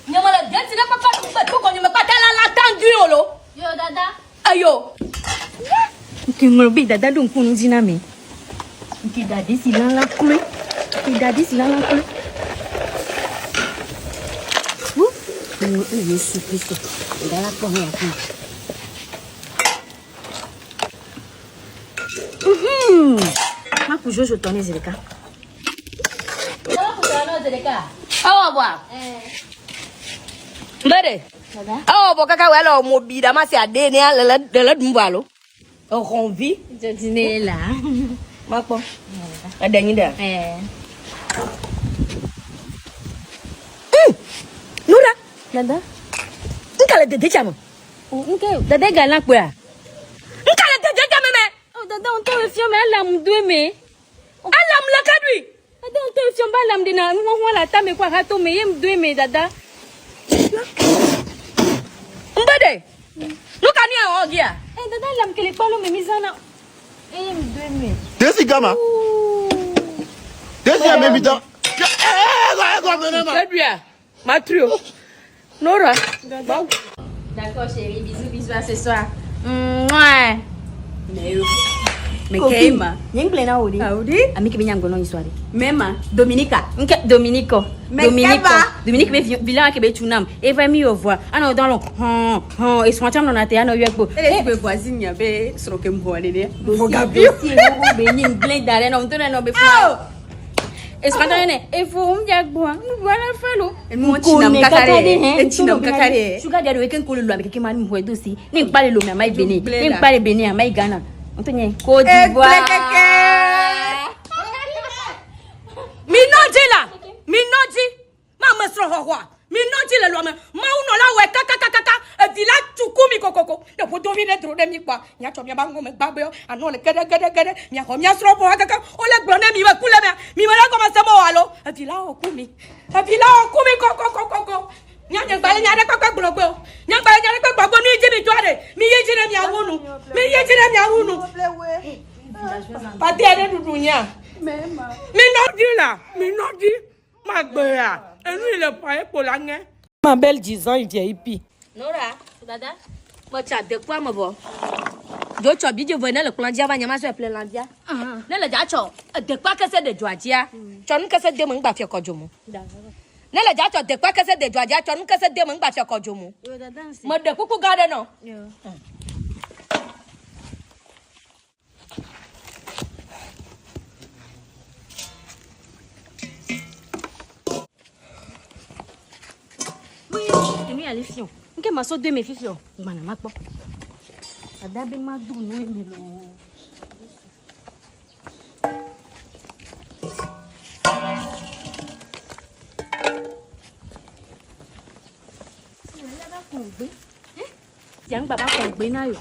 [SPEAKER 2] Nye me le detsi ɖe kpakpa ɖu kpe to kɔ nye me kpata la la tan dui o lo.
[SPEAKER 3] Yo, dada.
[SPEAKER 2] Eyo.
[SPEAKER 5] Nke ŋlɔ be dada ɖo ŋku nu dzi na me. Nke dadi si lã la kloe. Nke dadi si lã la kloe. Wu. Ŋlɔ Yesu Kristo. Dada la kpɔ hã ya kpɔ. Mhm. Maku Jojo tɔ ne zi ɖeka.
[SPEAKER 2] Ewɔ bɔa. Mbere. Ewɔ bɔ kaka wɔ ele mo bi ɖa ma se ade ne le le le le ɖum vɔ alo. Exɔnvi.
[SPEAKER 3] Dzodzi ne la.
[SPEAKER 2] Makpɔ. Eɖe nyi ɖe.
[SPEAKER 3] Eh.
[SPEAKER 2] Nura.
[SPEAKER 3] Dada.
[SPEAKER 2] Nka le dede tsa me.
[SPEAKER 3] Nke dada ga la kpɔa.
[SPEAKER 2] Nka le dede tsa me me.
[SPEAKER 3] Oh dada ŋutɔ le fiɔ me alam do me.
[SPEAKER 2] Alam le ka ɖui.
[SPEAKER 3] Dada ŋutɔ le fiɔ be alam ɖe na nuxɔxɔ le atame kɔ ahato me ye do me dada.
[SPEAKER 2] Mbede. Nu ka nu ya wɔ gia?
[SPEAKER 3] Eh dada alam kele kpalo me mi zana. Eye do me.
[SPEAKER 1] Desi gama. Desi ame mi dɔ. Eh, eh, eh, eh,
[SPEAKER 4] Ke ɖuia? Matrio. Nora.
[SPEAKER 3] D'accord chérie, bisous bisous à ce soir. Mouah.
[SPEAKER 5] Mais Keima.
[SPEAKER 3] Nye ŋgblẽ na wo ɖe.
[SPEAKER 5] Awo ɖe.
[SPEAKER 3] Ami ke be nya ŋgɔ nɔ histoire.
[SPEAKER 5] Mema. Dominica.
[SPEAKER 3] Nke Dominico.
[SPEAKER 5] Mais
[SPEAKER 3] Dominico.
[SPEAKER 5] keba.
[SPEAKER 3] Dominique be vilain ke be tunam. Eva mi yo voix. Ana dans le hon hon et soin cham nona te ana yekpo.
[SPEAKER 5] Ele be voisine nya be srɔ̃ ke mɔ nene.
[SPEAKER 3] Dossier dossier wo be nyi ŋgblẽ da ɖe nɔ ŋutɔ nɔ be
[SPEAKER 5] Oh.
[SPEAKER 3] Et soin cham ne efo um ya gboa. Nu voilà falo.
[SPEAKER 5] Enu tsinam kaka ɖe. Etsinam kaka ɖe.
[SPEAKER 3] Sugar daddy we ken kolo lo ameke mani mo dosi. Ne nkpa le lo me amai Benin.
[SPEAKER 5] Ŋgblẽ
[SPEAKER 3] Ne
[SPEAKER 5] da.
[SPEAKER 3] nkpa le Benin amai Ghana. Ŋutɔ nye Côte
[SPEAKER 5] Egblẽ
[SPEAKER 3] d'Ivoire.
[SPEAKER 5] keke.
[SPEAKER 2] Mi nɔ dzi la. Mi nɔ dzi. Ma me srɔ̃ xɔxɔa. Mi nɔ dzi le lɔme. Mawu nɔ la wɔe kakakakaka. Evi la tsuku mi kokoko. Ne ƒodovi ɖe dro ɖe mi kpɔa, miatsɔ miaba ŋgɔme gbagbewo anɔ le geɖe geɖe geɖe. Miaxɔ mia srɔ̃ ƒo kaka. Wole gblɔ ne mi be ku le mea. Mi me le gɔme sem o alo. Evi la wɔ ku mi. Evi la wɔ ku mi kokokokoko. Nya nye gbalẽ nya ɖe kpekpe gblɔ gbe o. Nye gbalẽ nya ɖe kpekpe gblɔ gbe. Nu yi dzi mi doa ɖe. Mi yi dzi ɖe miawu nu. Mi yi dzi ɖe miawu nu. Pate aɖe ɖuɖu nya.
[SPEAKER 4] Mi nɔ dzi la. Mi nɔ dzi. Magbea. Enu yi le ƒã ekpo la ŋe. Ma belle 10 ans, il vient hippie.
[SPEAKER 2] Nora.
[SPEAKER 3] Dada.
[SPEAKER 2] Metsa adekua me vɔ. Dzo tsɔ bidze vɔ ne le kplɔ dzia va nye ma sɔe ƒle lã bia. Ne le dza tsɔ edekua kese de dzoa dzia, tsɔ nu kese de me ŋgba fia kɔ dzo mo. Ne le dza tsɔ dekua kese de dzoa dzia, tsɔ nu kese de me ŋgba fia kɔ dzo mo.
[SPEAKER 3] Yo dada nsi.
[SPEAKER 2] Meɖe kuku gã ɖe nɔ.
[SPEAKER 3] Yo. Enu ya le fiɔ. Nke ma sɔ do eme fifiɔ. Gbana ma kpɔ. Dada be ma do nu eme loo. Yang baba kɔn gbe na yo.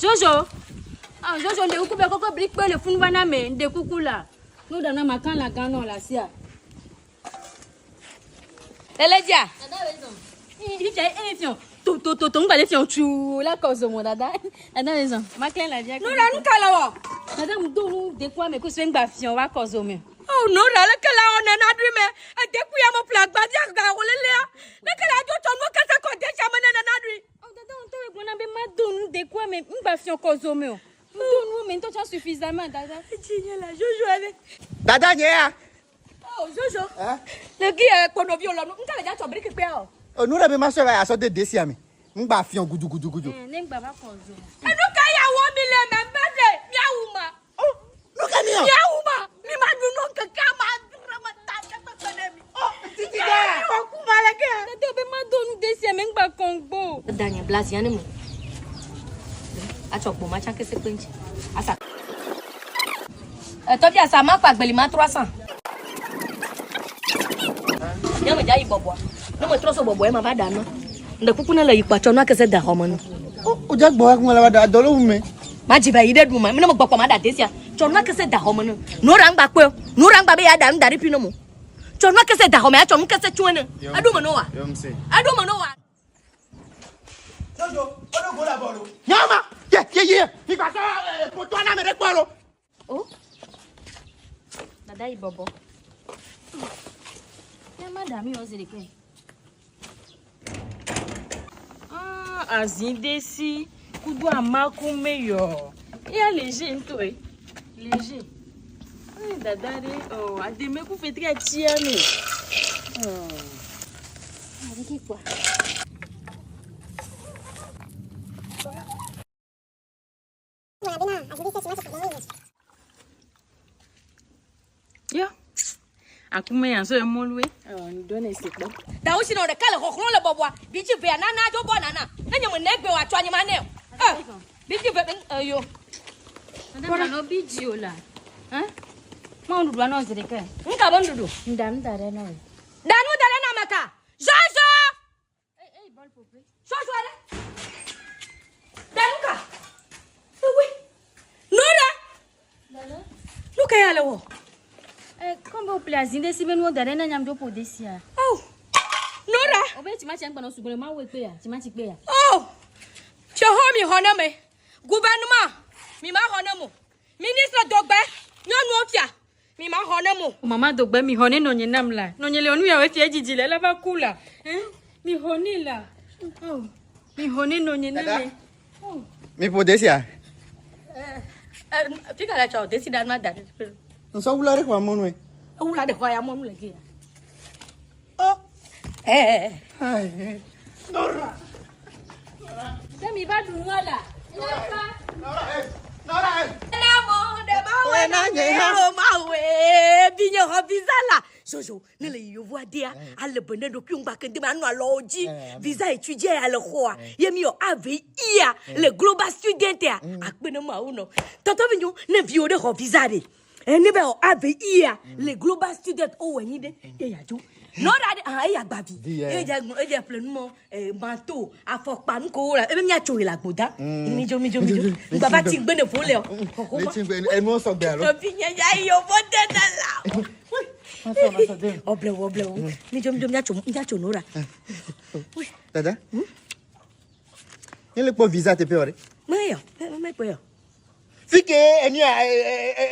[SPEAKER 3] Jojo. Ah Jojo nde kuku be koko bli kpe le funu bana me nde kuku la. No dana makan la gano la sia.
[SPEAKER 2] Lele dzia.
[SPEAKER 3] Dada raison. Fifia eh fion. To to to to ngba le fion chu la cause mo dada. Dada raison. Ma clé la via.
[SPEAKER 2] Nora nu ka le wɔ?
[SPEAKER 3] Dada mu do nu de quoi me ko se ngba fion wa cause me.
[SPEAKER 2] Oh Nora leke la wɔ nena ɖui me. Edeku ya me ƒle agbadza ga wolelea. Leke la dzo tsɔ nu kese kɔ de tsa me ne nena ɖui.
[SPEAKER 3] Oh dada on to e gbona be ma do nu de quoi me ngba fion cause me. Mu do nu me to cha suffisamment dada.
[SPEAKER 2] Edzi nye la Jojo ene.
[SPEAKER 1] Dada nye ya.
[SPEAKER 2] Oh Jojo.
[SPEAKER 1] Eh?
[SPEAKER 2] Le gi ye kpɔnɔvi wòlɔ nu. Nka le dza tsɔ briki kpea o.
[SPEAKER 1] Enu ɖe be ma sɔe va ya sɔ de desi ame. Ŋgba fiɔ gudugudugudu.
[SPEAKER 3] Eh ne ngba va cause.
[SPEAKER 2] Enu ka ya wɔ mi le me mbe ɖe miawu ma.
[SPEAKER 1] Oh, nu ka mi yɔ?
[SPEAKER 2] Miawu ma. Mi ma ɖu nu keke ama adre me ta ɖe kpekpe ɖe mi.
[SPEAKER 1] Oh, titi da.
[SPEAKER 2] Mi wɔ ku ma le ke.
[SPEAKER 3] Dada be ma do nu de sia me ngba kɔngbo.
[SPEAKER 2] Da nye blasi ne me. Atsɔ gboma tsã kese kpe ŋuti. Asa. Etɔ fia sa ma kpa agbeli ma 300. Nye me dza yi bɔbɔa. Ne me trɔ so bɔbɔ ye ma va ɖa nua. Ŋɖe kuku ne le yi kpɔ tsɔ nua kese de xɔ me nu.
[SPEAKER 1] O dza gbɔ akuma la va ɖa dɔ le wu me.
[SPEAKER 2] Ma dzi va yi ɖe ɖu ma. Ne me gbɔ kpɔ ma ɖa desia. Tsɔ nua kese da xɔ me nu. Nora ŋgba kpɔe o. Nora ŋgba be ya ɖa nu da ɖi ƒi ne mo. Tsɔ nua kese da xɔ me atsɔ nu kese tsɔe ne. Eɖo me no wa. Eɖo me no wa.
[SPEAKER 6] Jojo, o do go la bɔlu.
[SPEAKER 1] Nyama, ye ye ye. Mi gba sɔ poto na me ɖe kpɔ lo.
[SPEAKER 3] Oh. Dada yi bɔbɔ. Ne ma ɖa mi wɔ zi ɖeke.
[SPEAKER 4] Ah, azindesi kudo amakume yɔ. Eya léger ŋutɔ ye. Léger. Eh, dada ɖe, oh, ademe ku fetri atsia me. Oh.
[SPEAKER 3] Adeke kpɔa.
[SPEAKER 4] Yo. Akume ya so emolue. Oh, ndone se kpɔ.
[SPEAKER 2] Dawo si nɔ ɖeka le xɔxlɔ̃ le bɔbɔa. Bidzi vea nana dzo bɔ nana. Ne nye me ne gbe wa tsɔ anyi ma ne o. Eh, bidzi ve eyo.
[SPEAKER 3] Dada no bi dzi o la. Hein? Ma nuɖuɖua nɔ zi ɖeke.
[SPEAKER 2] Ŋka be nuɖuɖu.
[SPEAKER 3] Ŋɖa nu da ɖe na wò.
[SPEAKER 2] Ɖa nu da ɖe na ame ka? Zɔzɔ. Zɔzɔ ɖe. Ɖa nu ka? Ewe. Nora. Nu ka ya le wɔ?
[SPEAKER 3] Eh, comme vous plaît, azinde si be nuwo da ɖe na nyam dzo ƒo desia.
[SPEAKER 2] Oh. Nora.
[SPEAKER 3] O be timatsi ŋgbɔnɔ sugbɔ le mawo ekpe ya, timatsi kpe ya.
[SPEAKER 2] Oh. Fiaxɔ mi xɔ ne me. Gouvernement mi ma xɔ ne mo. Ministre dogbe nyɔnuwo fia mi ma xɔ ne mo.
[SPEAKER 4] Mama dogbe mi xɔ ne nɔnye nam la. Nɔnye le nu ya wo fia dzidzi le la va ku la. Hein? Mi xɔ ne la. Oh. Mi xɔ ne nɔnye na me.
[SPEAKER 1] Mi ƒo desia.
[SPEAKER 2] Eh, fika le tsɔ desi ɖa nua da ɖe.
[SPEAKER 1] Nsɔ wula ɖe xɔ mɔnu ye.
[SPEAKER 2] Ewula ɖe xɔ ya mɔnu le dzi.
[SPEAKER 1] Oh.
[SPEAKER 2] Eh.
[SPEAKER 1] Ai. Nora.
[SPEAKER 3] Ɖe mi va ɖu nua la.
[SPEAKER 1] Nora. eh. Nora. eh.
[SPEAKER 2] Mawe
[SPEAKER 1] na nye ha.
[SPEAKER 2] Mawe vinye xɔ visa la. Jojo ne le yevu adea ale be ne ɖokui ŋgba kende ma nɔ alɔwo dzi. Visa étudiant ya le xɔa ye mi yɔ ave ia le global student ya akpe ne mawu nɔ. Tɔtɔ vi nyo ne viwo ɖe xɔ visa ɖe. Ene be xɔ ave ia le global student o wɔ nyi ɖe ye ya dzo. Nɔra ɖe ah eya gbavi. Ye dze ŋlɔ edze ƒle numɔ eh, manteau afɔkpa nukowo la ebe miatso yi le agboda. Mi dzo mi dzo mi dzo. Ŋgbava tsi ŋgbe ne vo le o.
[SPEAKER 1] Le tsi ŋgbe enuwo sɔgbe alo.
[SPEAKER 2] Nɔvinye ya yi yevo dena la. Ɔblewu ɔblewu. Mi dzo mi dzo miatso miatso nora.
[SPEAKER 1] Dada. Ne le kpɔ visa teƒe wɔ ɖe.
[SPEAKER 2] Meyɔ mekpɔ yɔ.
[SPEAKER 1] Fi ke enu ya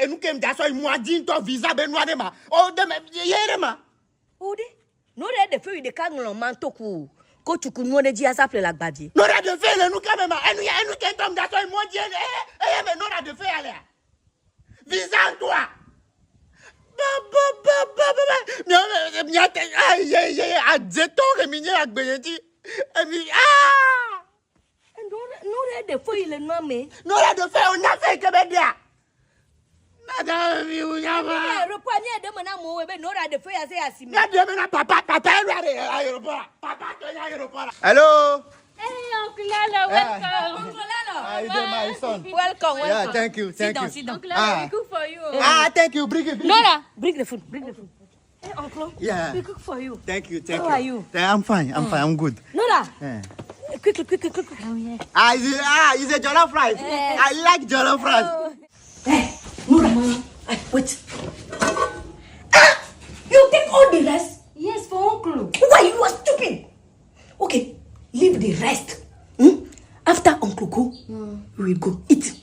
[SPEAKER 1] enu ke da sɔ yi mua dzi ŋutɔ visa be nua ɖe ma. O de me ye ɖe ma.
[SPEAKER 2] O ɖe nora ɖe fe yi ɖeka ŋlɔ manteau ku kotsuku nuwo ɖe dzi asa ƒle le agbadzi.
[SPEAKER 1] Nora ɖe fe le nu ke me ma. Enu ya enu ke ŋutɔ da sɔ yi mua dzi e eye me nora ɖe fe ya lea. Visa ŋutɔa. Ba ba ba ba ba ba. Mia mia te ayi ye ye adzetɔ ke mi nye agbe ye dzi. Emi aa.
[SPEAKER 2] Nora ɖe fe yi le nua me.
[SPEAKER 1] Nora ɖe fe o nya fe ke be ɖea. Nada mi wu nya ma.
[SPEAKER 2] Aéroport mi ɖe me na amewo be nora ɖe fe ya se asi me.
[SPEAKER 1] Nya ɖe me na papa papa elu aɖe aéroport. Papa tɔ nya aéroport. Hello.
[SPEAKER 3] Hey, Uncle Lalo, welcome.
[SPEAKER 2] Uncle Lalo.
[SPEAKER 1] How you doing, my son?
[SPEAKER 2] Welcome, welcome.
[SPEAKER 1] Yeah, thank you,
[SPEAKER 2] Sit
[SPEAKER 1] thank
[SPEAKER 2] down,
[SPEAKER 1] you.
[SPEAKER 2] sit down.
[SPEAKER 3] Uncle Lalo,
[SPEAKER 1] Ah.
[SPEAKER 3] we cook for you.
[SPEAKER 1] Ah, thank you. Bring it. Bring it.
[SPEAKER 2] Nora, bring the food, bring the food. Hey, uncle.
[SPEAKER 1] Yeah.
[SPEAKER 2] We cook for you.
[SPEAKER 1] Thank you, thank
[SPEAKER 2] How
[SPEAKER 1] you.
[SPEAKER 2] are you?
[SPEAKER 1] I'm fine. I'm fine. I'm good.
[SPEAKER 2] Nora,
[SPEAKER 1] Yeah.
[SPEAKER 2] quickly, quickly, quickly.
[SPEAKER 1] Ah, is it, ah, is it jollof rice? I like jollof rice.
[SPEAKER 2] Hey, Nora. Hey, wait. Ah, you take all the rest?
[SPEAKER 3] Yes, for uncle.
[SPEAKER 2] Why you are stupid? Okay, leave the rest. Hmm? After uncle go, we will go eat.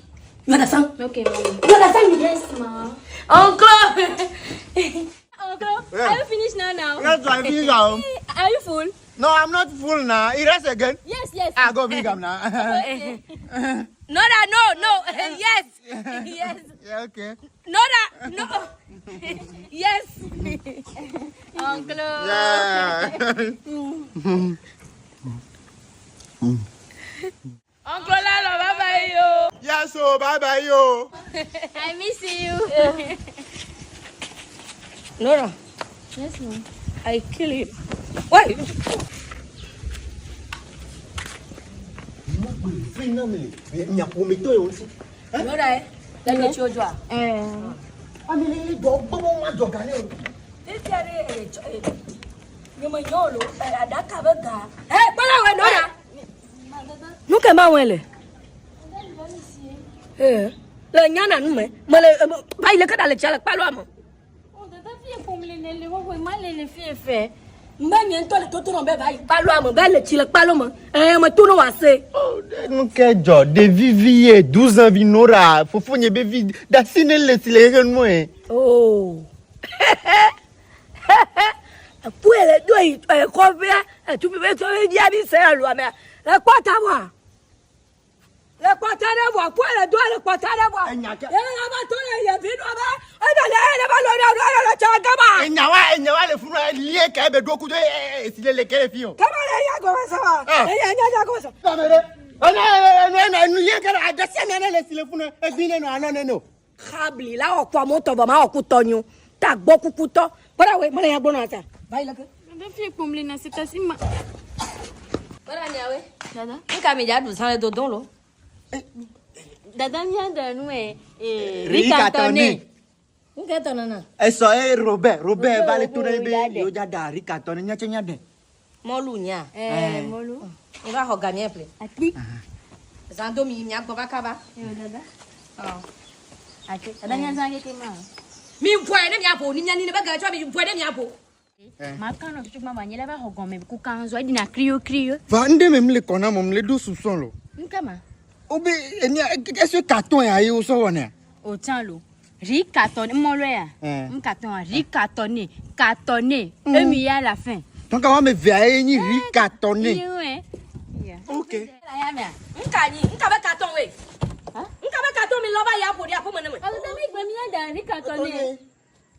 [SPEAKER 2] You understand?
[SPEAKER 3] Okay, mommy.
[SPEAKER 2] You understand me?
[SPEAKER 3] Yes, ma.
[SPEAKER 2] Uncle.
[SPEAKER 3] Uncle,
[SPEAKER 1] Yeah.
[SPEAKER 3] are you finished now now?
[SPEAKER 1] Yes, I finish now.
[SPEAKER 3] Are you full?
[SPEAKER 1] No, I'm not full now. It rest again.
[SPEAKER 3] Yes, yes.
[SPEAKER 1] Ah, go bring am now.
[SPEAKER 2] Nora, no, no. yes. Yes.
[SPEAKER 1] yeah, okay.
[SPEAKER 2] Nora, no. yes.
[SPEAKER 3] Uncle.
[SPEAKER 1] Yeah.
[SPEAKER 4] Uncle Lalo, bye bye yo.
[SPEAKER 1] yes, so bye bye yo.
[SPEAKER 3] I miss you.
[SPEAKER 2] Nora,
[SPEAKER 3] Yes, ma'am.
[SPEAKER 2] I kill him. Why?
[SPEAKER 1] Gbe fe na mi le mia ƒometɔ yewo ŋuti.
[SPEAKER 2] Nyɔɖa ye, le ɖe tsi wodzɔa?
[SPEAKER 1] Ame le le dɔ gbɔ be woma dzɔ ga ne o.
[SPEAKER 2] Fifia ɖe tsɔ nye me nyɔ lo aɖaka be ga. Ɛ kpɔla wɔ nɔra. Nu ke ma wɔe le? Ee, le nyana nu me. Mele va yi le ke ɖa le tsia le kpaloa me. Mbe nye ŋutɔ le toto nɔ be va yi kpaloa me, va le tsi le kpalo me. Ɛɛ, me to ne wòase.
[SPEAKER 1] Nu ke dzɔ ɖevi vi ye duzan vi nora fofonye be vi dasi ne le si le xexe nu e.
[SPEAKER 2] Oh. Ekue le do yi ekɔƒea, etufi be tɔ be via bi se aloa mea. Le kpɔta vɔa. Le kpɔta ɖe vɔa, kue le do le kpɔta ɖe vɔa.
[SPEAKER 1] Enya ke.
[SPEAKER 2] Ye la va to le ye vi nɔ be ena le ene va lɔ ɖe ɖe le tsa gama.
[SPEAKER 1] Enya wa enya wa le funu lie ke be ɖo kudo e si le le ke le fi o.
[SPEAKER 2] Kama le ya gɔme se wa. Eya nya nya gɔme se.
[SPEAKER 1] Kama ɖe. Ena ena enu lie ke adasi ame ne le si le funu egbi ne no anɔ ne no.
[SPEAKER 2] Xabli la wɔ kɔ amewo tɔ vɔ ma wɔ ku tɔ nyo. Ta gbɔ kuku tɔ. Kpɔɖa we mele ya gbɔ nɔ asa. Va yi le ke.
[SPEAKER 3] Dada fi kpom le na se tasi ma.
[SPEAKER 5] Kpɔɖa miawe.
[SPEAKER 3] Dada.
[SPEAKER 5] Nka mi dza ɖu zã le dodom lo.
[SPEAKER 3] Dada mia ɖe nu e.
[SPEAKER 1] Riz cartonné.
[SPEAKER 5] Nka tɔ nana.
[SPEAKER 1] Esɔ e Robert Robert va le to ɖe be yewo dza ɖa riz cartonné nya tse nya ɖe.
[SPEAKER 5] Mɔlu nya.
[SPEAKER 3] Eh mɔlu.
[SPEAKER 5] Ŋva xɔ ga mia ƒle.
[SPEAKER 3] Akpi.
[SPEAKER 5] Zã do mi yi mia gbɔ va kaba.
[SPEAKER 3] Yo dada. Oh. Ate. Dada nya zã keke ma.
[SPEAKER 5] Mi vɔe ne mia ƒo ni mia ni ne be ga tsɔ mi vɔe ne mia ƒo.
[SPEAKER 3] Ma kan no tutu ma nye la va xɔ gɔme ku kan zo edina krio krio.
[SPEAKER 1] Va ŋɖe me mle kɔ na mo mle ɖo soupçon lo.
[SPEAKER 3] Nka ma.
[SPEAKER 1] Obe enia est-ce que carton ya ye wo sɔ wɔ nea?
[SPEAKER 3] O tsan lo. Riz cartonné mɔlu ya.
[SPEAKER 1] Eh.
[SPEAKER 3] Carton riz cartonné cartonné. Emi ya la fin.
[SPEAKER 1] Donc wa me vea ye nyi riz cartonné.
[SPEAKER 3] Iye.
[SPEAKER 1] OK.
[SPEAKER 5] La ya mea. Nka nyi nka be carton we. Nka be carton mi lɔ va ya ƒo ɖi aƒe me ne me.
[SPEAKER 3] Dada mi gbe mi ya da riz cartonné.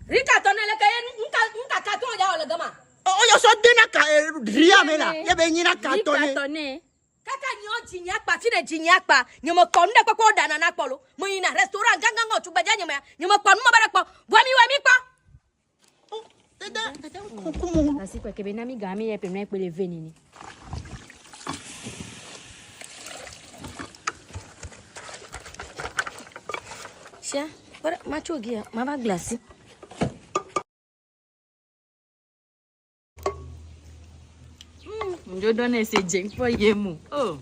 [SPEAKER 5] Riz cartonné le ke ye nka nka carton ya wɔ le gama.
[SPEAKER 1] O yo sɔ de na ka riz ya me la. Ye be nyi na
[SPEAKER 3] Riz
[SPEAKER 1] cartonné.
[SPEAKER 3] cartonné.
[SPEAKER 2] Kaka nye dzi nye akpa fi ɖe dzi nye akpa. Nye me kpɔ nu ɖe kpekpe woɖana na kpɔ lo. Me yina restaurant gãgã ŋɔ tugbedze nye mea. Nye me kpɔ nu ma be ɖe kpɔ. Vɔ mi wɔ mi kpɔ.
[SPEAKER 3] Asi kwe kebe na mi ga mi ye pe no ekpe le ve nini.
[SPEAKER 5] Sia, kpɔ ɖe matso gia, ma va glasi.
[SPEAKER 3] Njo dɔ ne se dze kpɔ ye mu. Oh.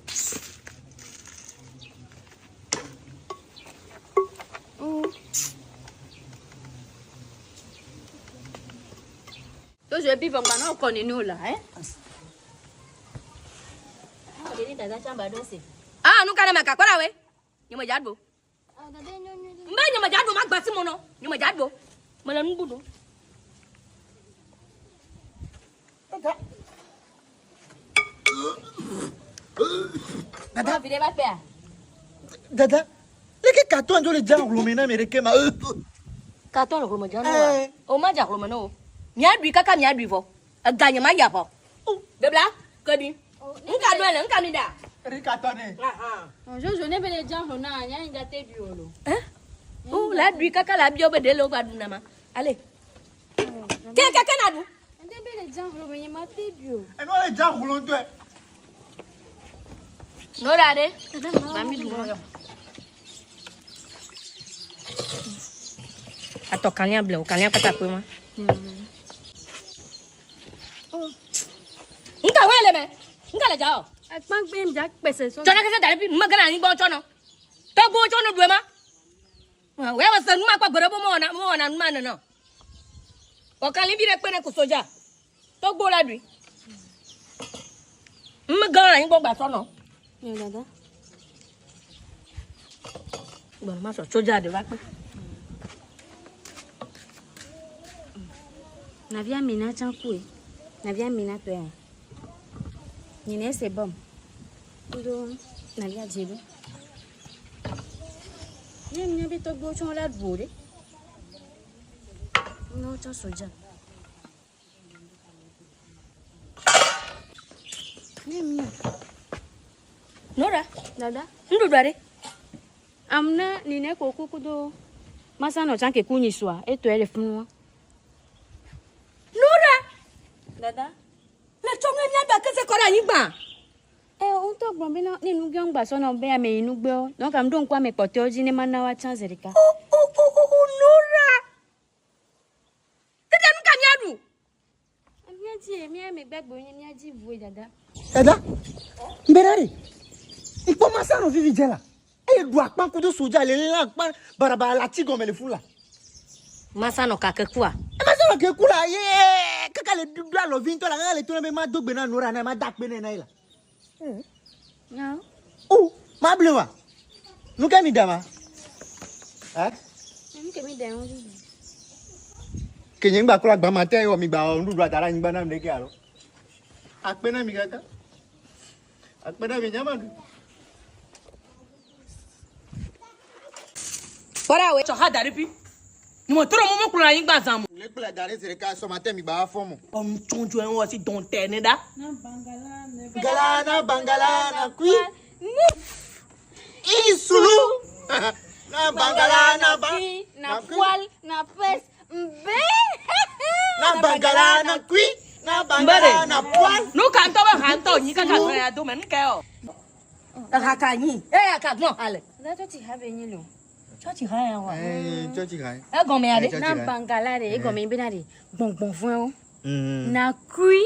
[SPEAKER 3] Tozo ebi vɔ gba na kɔ ninu la, eh?
[SPEAKER 2] Ah, nu ka ne ma ka kpɔ ɖa we. Nye me dza ɖo. Mbe nye me dza ɖo ma gbasi mo nɔ. Nye me dza ɖo. Mele nu buɖo.
[SPEAKER 1] Dada.
[SPEAKER 5] Vi ɖe va kpea.
[SPEAKER 1] Dada. Leke carton dzo le dza hlome na me ɖeke ma.
[SPEAKER 2] Carton le hlome dza na wa. O ma dza hlome na o. Mia ɖui kaka mia ɖui vɔ. Ega nye ma ya vɔ. Bebla, kebi. Nka ɖo le, nka mi ɖa.
[SPEAKER 1] Riz cartonné.
[SPEAKER 3] Jojo ne be le dza hlo na nya nya te ɖui o lo.
[SPEAKER 2] Eh? O la ɖui kaka la biɔ be ɖe le wo va ɖu na ma. Ale. Ke ke ke na ɖu.
[SPEAKER 3] Ne be le dza hlo me nye ma te ɖui o.
[SPEAKER 1] Enu le dza hlo ŋutɔe.
[SPEAKER 5] No ɖa ɖe. Ba mi ɖu mɔ yɔ. Atɔ kalia ble o kalia kpata kpe ma. Nka wɛ le mɛ. Nka le dza o.
[SPEAKER 3] Akpagbe mi dza kpese sɔ.
[SPEAKER 2] Tsɔna kese da ɖe fi numegã le anyigba tsɔ nɔ. Tɔgbuiwo tsɔ no ɖue ma. Wɛ wɔ se numa kpɔ gbeɖe be mewɔna mewɔna numa nene o. Wɔ kali vi ɖe kpe ne ku soja. Tɔgbuiwo la ɖui. Numegã le anyigba gba tsɔ nɔ.
[SPEAKER 3] Yo dada.
[SPEAKER 2] Gbɔn ma sɔ soja ɖe va kpe.
[SPEAKER 3] Navia mina tsã kue. Navia mina tɔe. Nyine se bɔm. Kudo navia dze ɖo. Ne mía be tɔgbuiwo tsã la ɖu o ɖe. Ne wotsɔ soja. Ne mía.
[SPEAKER 2] Nora.
[SPEAKER 3] Dada.
[SPEAKER 2] Nuɖuɖua ɖe.
[SPEAKER 3] Amuna nine ko ku kudo masa nɔ tsã ke ku nyi sua etɔe le funua.
[SPEAKER 2] Nora.
[SPEAKER 3] Dada.
[SPEAKER 2] Le tsɔ nu mía ɖu akese kɔ ɖe anyigba.
[SPEAKER 3] Eh, ŋutɔ gblɔ bena ne nugbe ŋgba sɔ nɔ be ame yi nugbewo. Donc am ɖo ŋku ame kpɔtɔewo dzi ne mana woatsã zi ɖeka.
[SPEAKER 2] O o o o o Nora. Tete nu ka míaɖu?
[SPEAKER 3] Míadzi ye, mía megbe gbe nye míadzi vue dada.
[SPEAKER 1] Dada, ŋbɛ ɖa ɖe. Ŋkpɔ masa nɔ vivi dze la. Eye ɖu akpa kudo soja le lé akpa barabara le ati gɔme le fu la.
[SPEAKER 2] Masa nɔ kake kua?
[SPEAKER 1] E masa nɔ ke ku la ye kaka le ɖu alɔvi ŋutɔ la kaka le to na be ma do gbe na Nora na ma da akpe nɛ na ye la.
[SPEAKER 3] No.
[SPEAKER 1] O, ma ble wa. Nu ke mi da ma? Eh?
[SPEAKER 3] Nu ke mi da ŋu vivi.
[SPEAKER 1] Ke nye ŋgba klɔ agba ma te wɔ mi gba wɔ nuɖuɖu ada ɖe anyigba na mi ɖeke alo. Akpe na mi kaka. Akpe na mi nye ma ɖu.
[SPEAKER 2] Kpɔɖa wɛ.
[SPEAKER 4] Tsɔ ha da ɖe ƒi. Nyeme trɔ mo mekplɔ anyigba zã mo.
[SPEAKER 1] Le kple da ɖe zi ɖeka sɔ ma te mi gba va fɔ mo.
[SPEAKER 4] Ɔnu tsɔntsɔ ŋu si dɔn tɛ ne ɖa.
[SPEAKER 1] Bangala na bangala na kui. Isulu. Na bangala na ba.
[SPEAKER 3] Na poil, na pes, mbe.
[SPEAKER 1] Na bangala na kui. Na bangala na poil.
[SPEAKER 4] Nu ka ŋutɔ be ha ŋutɔ nyi kaka zã ya dome nu ke yɔ.
[SPEAKER 2] Eha ka nyi. Eya ka gbɔn ha le.
[SPEAKER 3] Dada tsɔtsi ha be nyi lo.
[SPEAKER 2] Tsɔtsi ha ya wa.
[SPEAKER 1] Eh, tsɔtsi ha.
[SPEAKER 2] Egɔme ya ɖe.
[SPEAKER 3] Na bangala ɖe egɔme bena ɖe gbɔngbɔn vɔ̃ewo. Na kui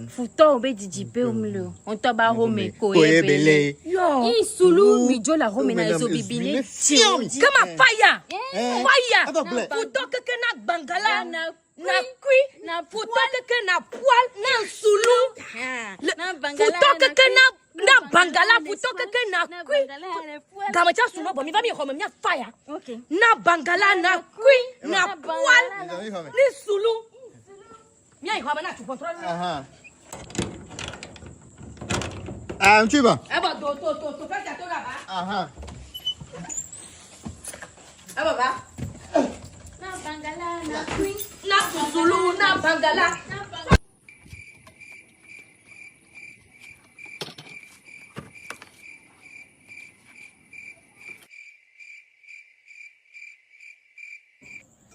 [SPEAKER 3] futɔwo be dzidzi be wo le o. Ŋutɔ ba home ko ye bele.
[SPEAKER 2] Yɔ.
[SPEAKER 3] Isulu mi dzo le home na ezo bibi ne
[SPEAKER 1] Fiɔ mi.
[SPEAKER 2] Kama fire.
[SPEAKER 1] Eh,
[SPEAKER 2] Fire.
[SPEAKER 1] Eva gblɔe.
[SPEAKER 2] Futɔ keke na gbangala.
[SPEAKER 3] Na
[SPEAKER 2] Na kui.
[SPEAKER 3] na
[SPEAKER 2] Futɔ keke na poil na sulu.
[SPEAKER 3] Na bangala
[SPEAKER 2] Futɔ keke na na bangala. Futɔ keke na
[SPEAKER 3] na
[SPEAKER 2] kui.
[SPEAKER 3] bangala na poil.
[SPEAKER 2] Gametsa sunu bɔ mi va mi xɔme mia fire.
[SPEAKER 3] Ok.
[SPEAKER 2] Na bangala na kui na poil ni sulu. Mia yi xɔme na tu kɔntrɔl.
[SPEAKER 1] Aha. Ah, ŋutsu ba.
[SPEAKER 4] Ebɔ do to to to fɛn to la ba.
[SPEAKER 1] Aha.
[SPEAKER 4] Ebɔ ba.
[SPEAKER 3] Na bangala na kui.
[SPEAKER 2] Na sulu na bangala.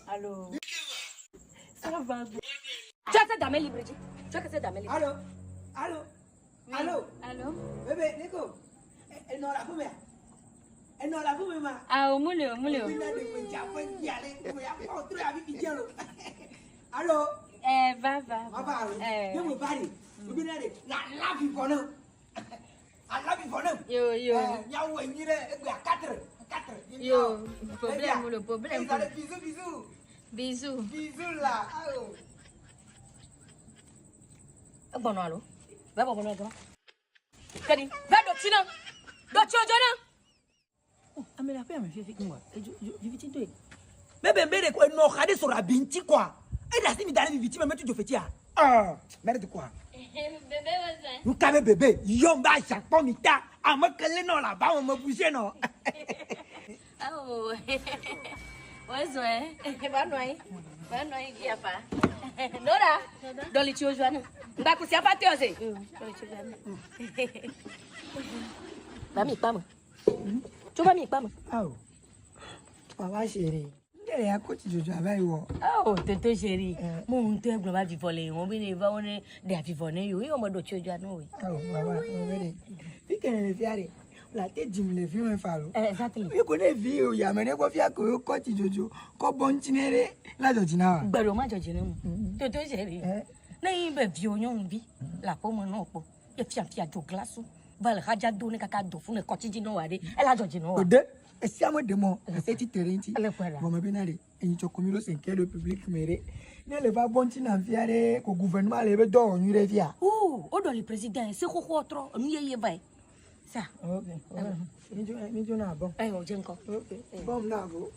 [SPEAKER 3] Allo. Ça va.
[SPEAKER 2] Tu as cette dame libre, dis. Tu as cette dame libre.
[SPEAKER 8] Allô Allô Allô
[SPEAKER 3] Allo.
[SPEAKER 8] Bébé, Nico Elle n'a la fumée. Elle n'a la fumée, ma.
[SPEAKER 3] Ah, o mule o mule o.
[SPEAKER 8] Allô
[SPEAKER 3] Eh, va va.
[SPEAKER 8] Ma va,
[SPEAKER 3] Eh.
[SPEAKER 8] ne me parle. La la vie pour nous. La vie pour nous.
[SPEAKER 3] Yo yo.
[SPEAKER 8] Yaou, il est à 4. 4.
[SPEAKER 3] Yo, problème le problème.
[SPEAKER 8] Bisous, bisous.
[SPEAKER 3] Bisous.
[SPEAKER 8] Bisous là. Allô.
[SPEAKER 2] Egbɔnɔ alo. Va bɔbɔ nɔ gama. Kedi, va dɔ tsi na. Dɔ tsi odzo na.
[SPEAKER 8] Ame la ƒe ame fifi ŋua edzo viviti ŋutɔ ye. Bebe be de ko enɔ xa ɖe sɔrɔ abi ŋuti kɔa eɖe asi mi da ɖe viviti me metu dzofetsia. Ɔɔ merde kɔa.
[SPEAKER 3] Bébé besoin.
[SPEAKER 8] Nu ka be bebe yɔm be azã kpɔ mi ta ame ke le nɔ le aba me me bouger nɔ.
[SPEAKER 3] Oh. Besoin. Va noyer. Va noyer qui a pas.
[SPEAKER 2] Nora, dɔ li tsi odzo na. Ŋgba kusi afa te ɔse.
[SPEAKER 3] Dɔ li tsi odzo na.
[SPEAKER 2] Va mi kpa me. Tso va mi kpa me.
[SPEAKER 8] Awo baba chérie n de ya ko tsi dzodzo abe yi wɔ.
[SPEAKER 2] Oh, toto chéri. Mo ŋutɔ egblɔ va vivɔ le wɔn be ne va wo ne ɖe avivɔ ne yewo ye wɔme dɔ tsi odzo na wo.
[SPEAKER 8] Awo baba mo be de fi ke ne le fia de la te dzim le fi me fa lo.
[SPEAKER 2] Exactly.
[SPEAKER 8] Yi ko ne vi o yame ne kɔ fia ko ye kɔ tsi dzodzo kɔ bɔ ŋuti ne ɖe la dzɔ dzi na wa.
[SPEAKER 2] Gbe ɖe ma dzɔ dzi ne mu. Toto chéri. Ne yi be viwo nyɔnuvi le aƒeme nɔ kpɔ ye fiafia dzo glasu va le xadza do ne kaka do fún ne kɔtsi dzi nɔ wa ɖe ela dzɔ dzi nɔ wa.
[SPEAKER 8] O de esi ame ɖe mɔ ese tsi te ɖe ŋuti.
[SPEAKER 2] Ele kɔe la.
[SPEAKER 8] Vɔ me bena ɖe eyi tsɔ komi ɖo cinquième république me ɖe ne le va bɔ ŋuti na fia ɖe ko gouvernement le ebe dɔ wɔ nyui ɖe fia.
[SPEAKER 2] Oo, o ɖɔ li président se xoxoa trɔ enu yeye va yi. Sa.
[SPEAKER 8] Ok, mi dzo na bɔ.
[SPEAKER 2] Eye o dze ŋkɔ.
[SPEAKER 8] Ok, bɔm na bo,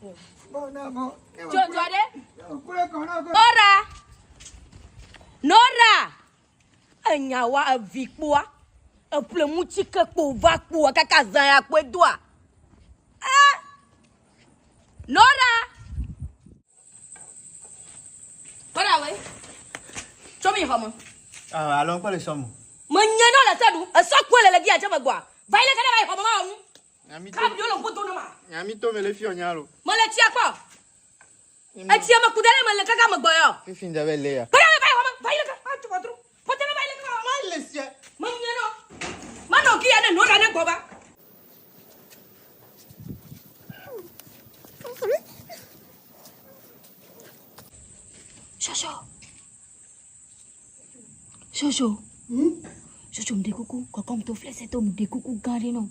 [SPEAKER 8] bɔm na bo.
[SPEAKER 2] Tso dzo ɖe.
[SPEAKER 8] Kule kɔ na ko.
[SPEAKER 2] Nora. Nora. Enya wa evi kpoa. Eƒle mutike kpo va kpoa kaka zã ya kpoe doa. Eh. Nora. Nora we. Tso mi xɔ me.
[SPEAKER 1] Ah, alo ŋkpɔ le sɔmu.
[SPEAKER 2] Menye nɔ le se ɖu. Esɔ kpoe le le gia dze megbɔa. Va yi le ke ne va yi xɔ me ma wɔ nu.
[SPEAKER 1] Nyami to.
[SPEAKER 2] Kabi wo le ŋku do ne ma.
[SPEAKER 1] Nyami to me le fiɔ nya lo.
[SPEAKER 2] Mele tsia kpɔ. Etsia me ku ɖe me le kaka megbɔ yɔ.
[SPEAKER 1] Fifi ŋdza be le ya.
[SPEAKER 2] Kpe ɖe va yi xɔ me. Va yi le ke. Va tu ʋɔtru. Ƒote ne va yi le ke ma wɔ.
[SPEAKER 1] Ma le sia.
[SPEAKER 2] Menye nɔ. Manɔ gi.
[SPEAKER 5] Jojo. Jojo. Jojo me kuku, kɔkɔm to flɛsɛ to me kuku gã ɖe nɔ.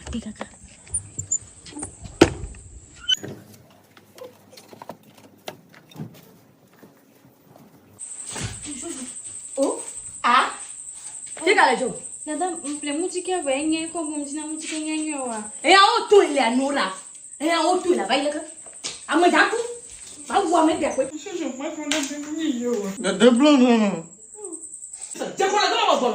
[SPEAKER 5] Akpe kaka.
[SPEAKER 2] Oh, ah. Fika le dzo.
[SPEAKER 3] Dada, ƒle mutike vɔ enye kɔ bom dzi na mutike nye nyuie oa.
[SPEAKER 2] Eya wo to le anora. Eya wo to le va yi leke. Ame dza ku. Va wu ame gbea koe.
[SPEAKER 1] Dede blo nɔ.
[SPEAKER 8] Dze kɔ le dɔ me gbɔ.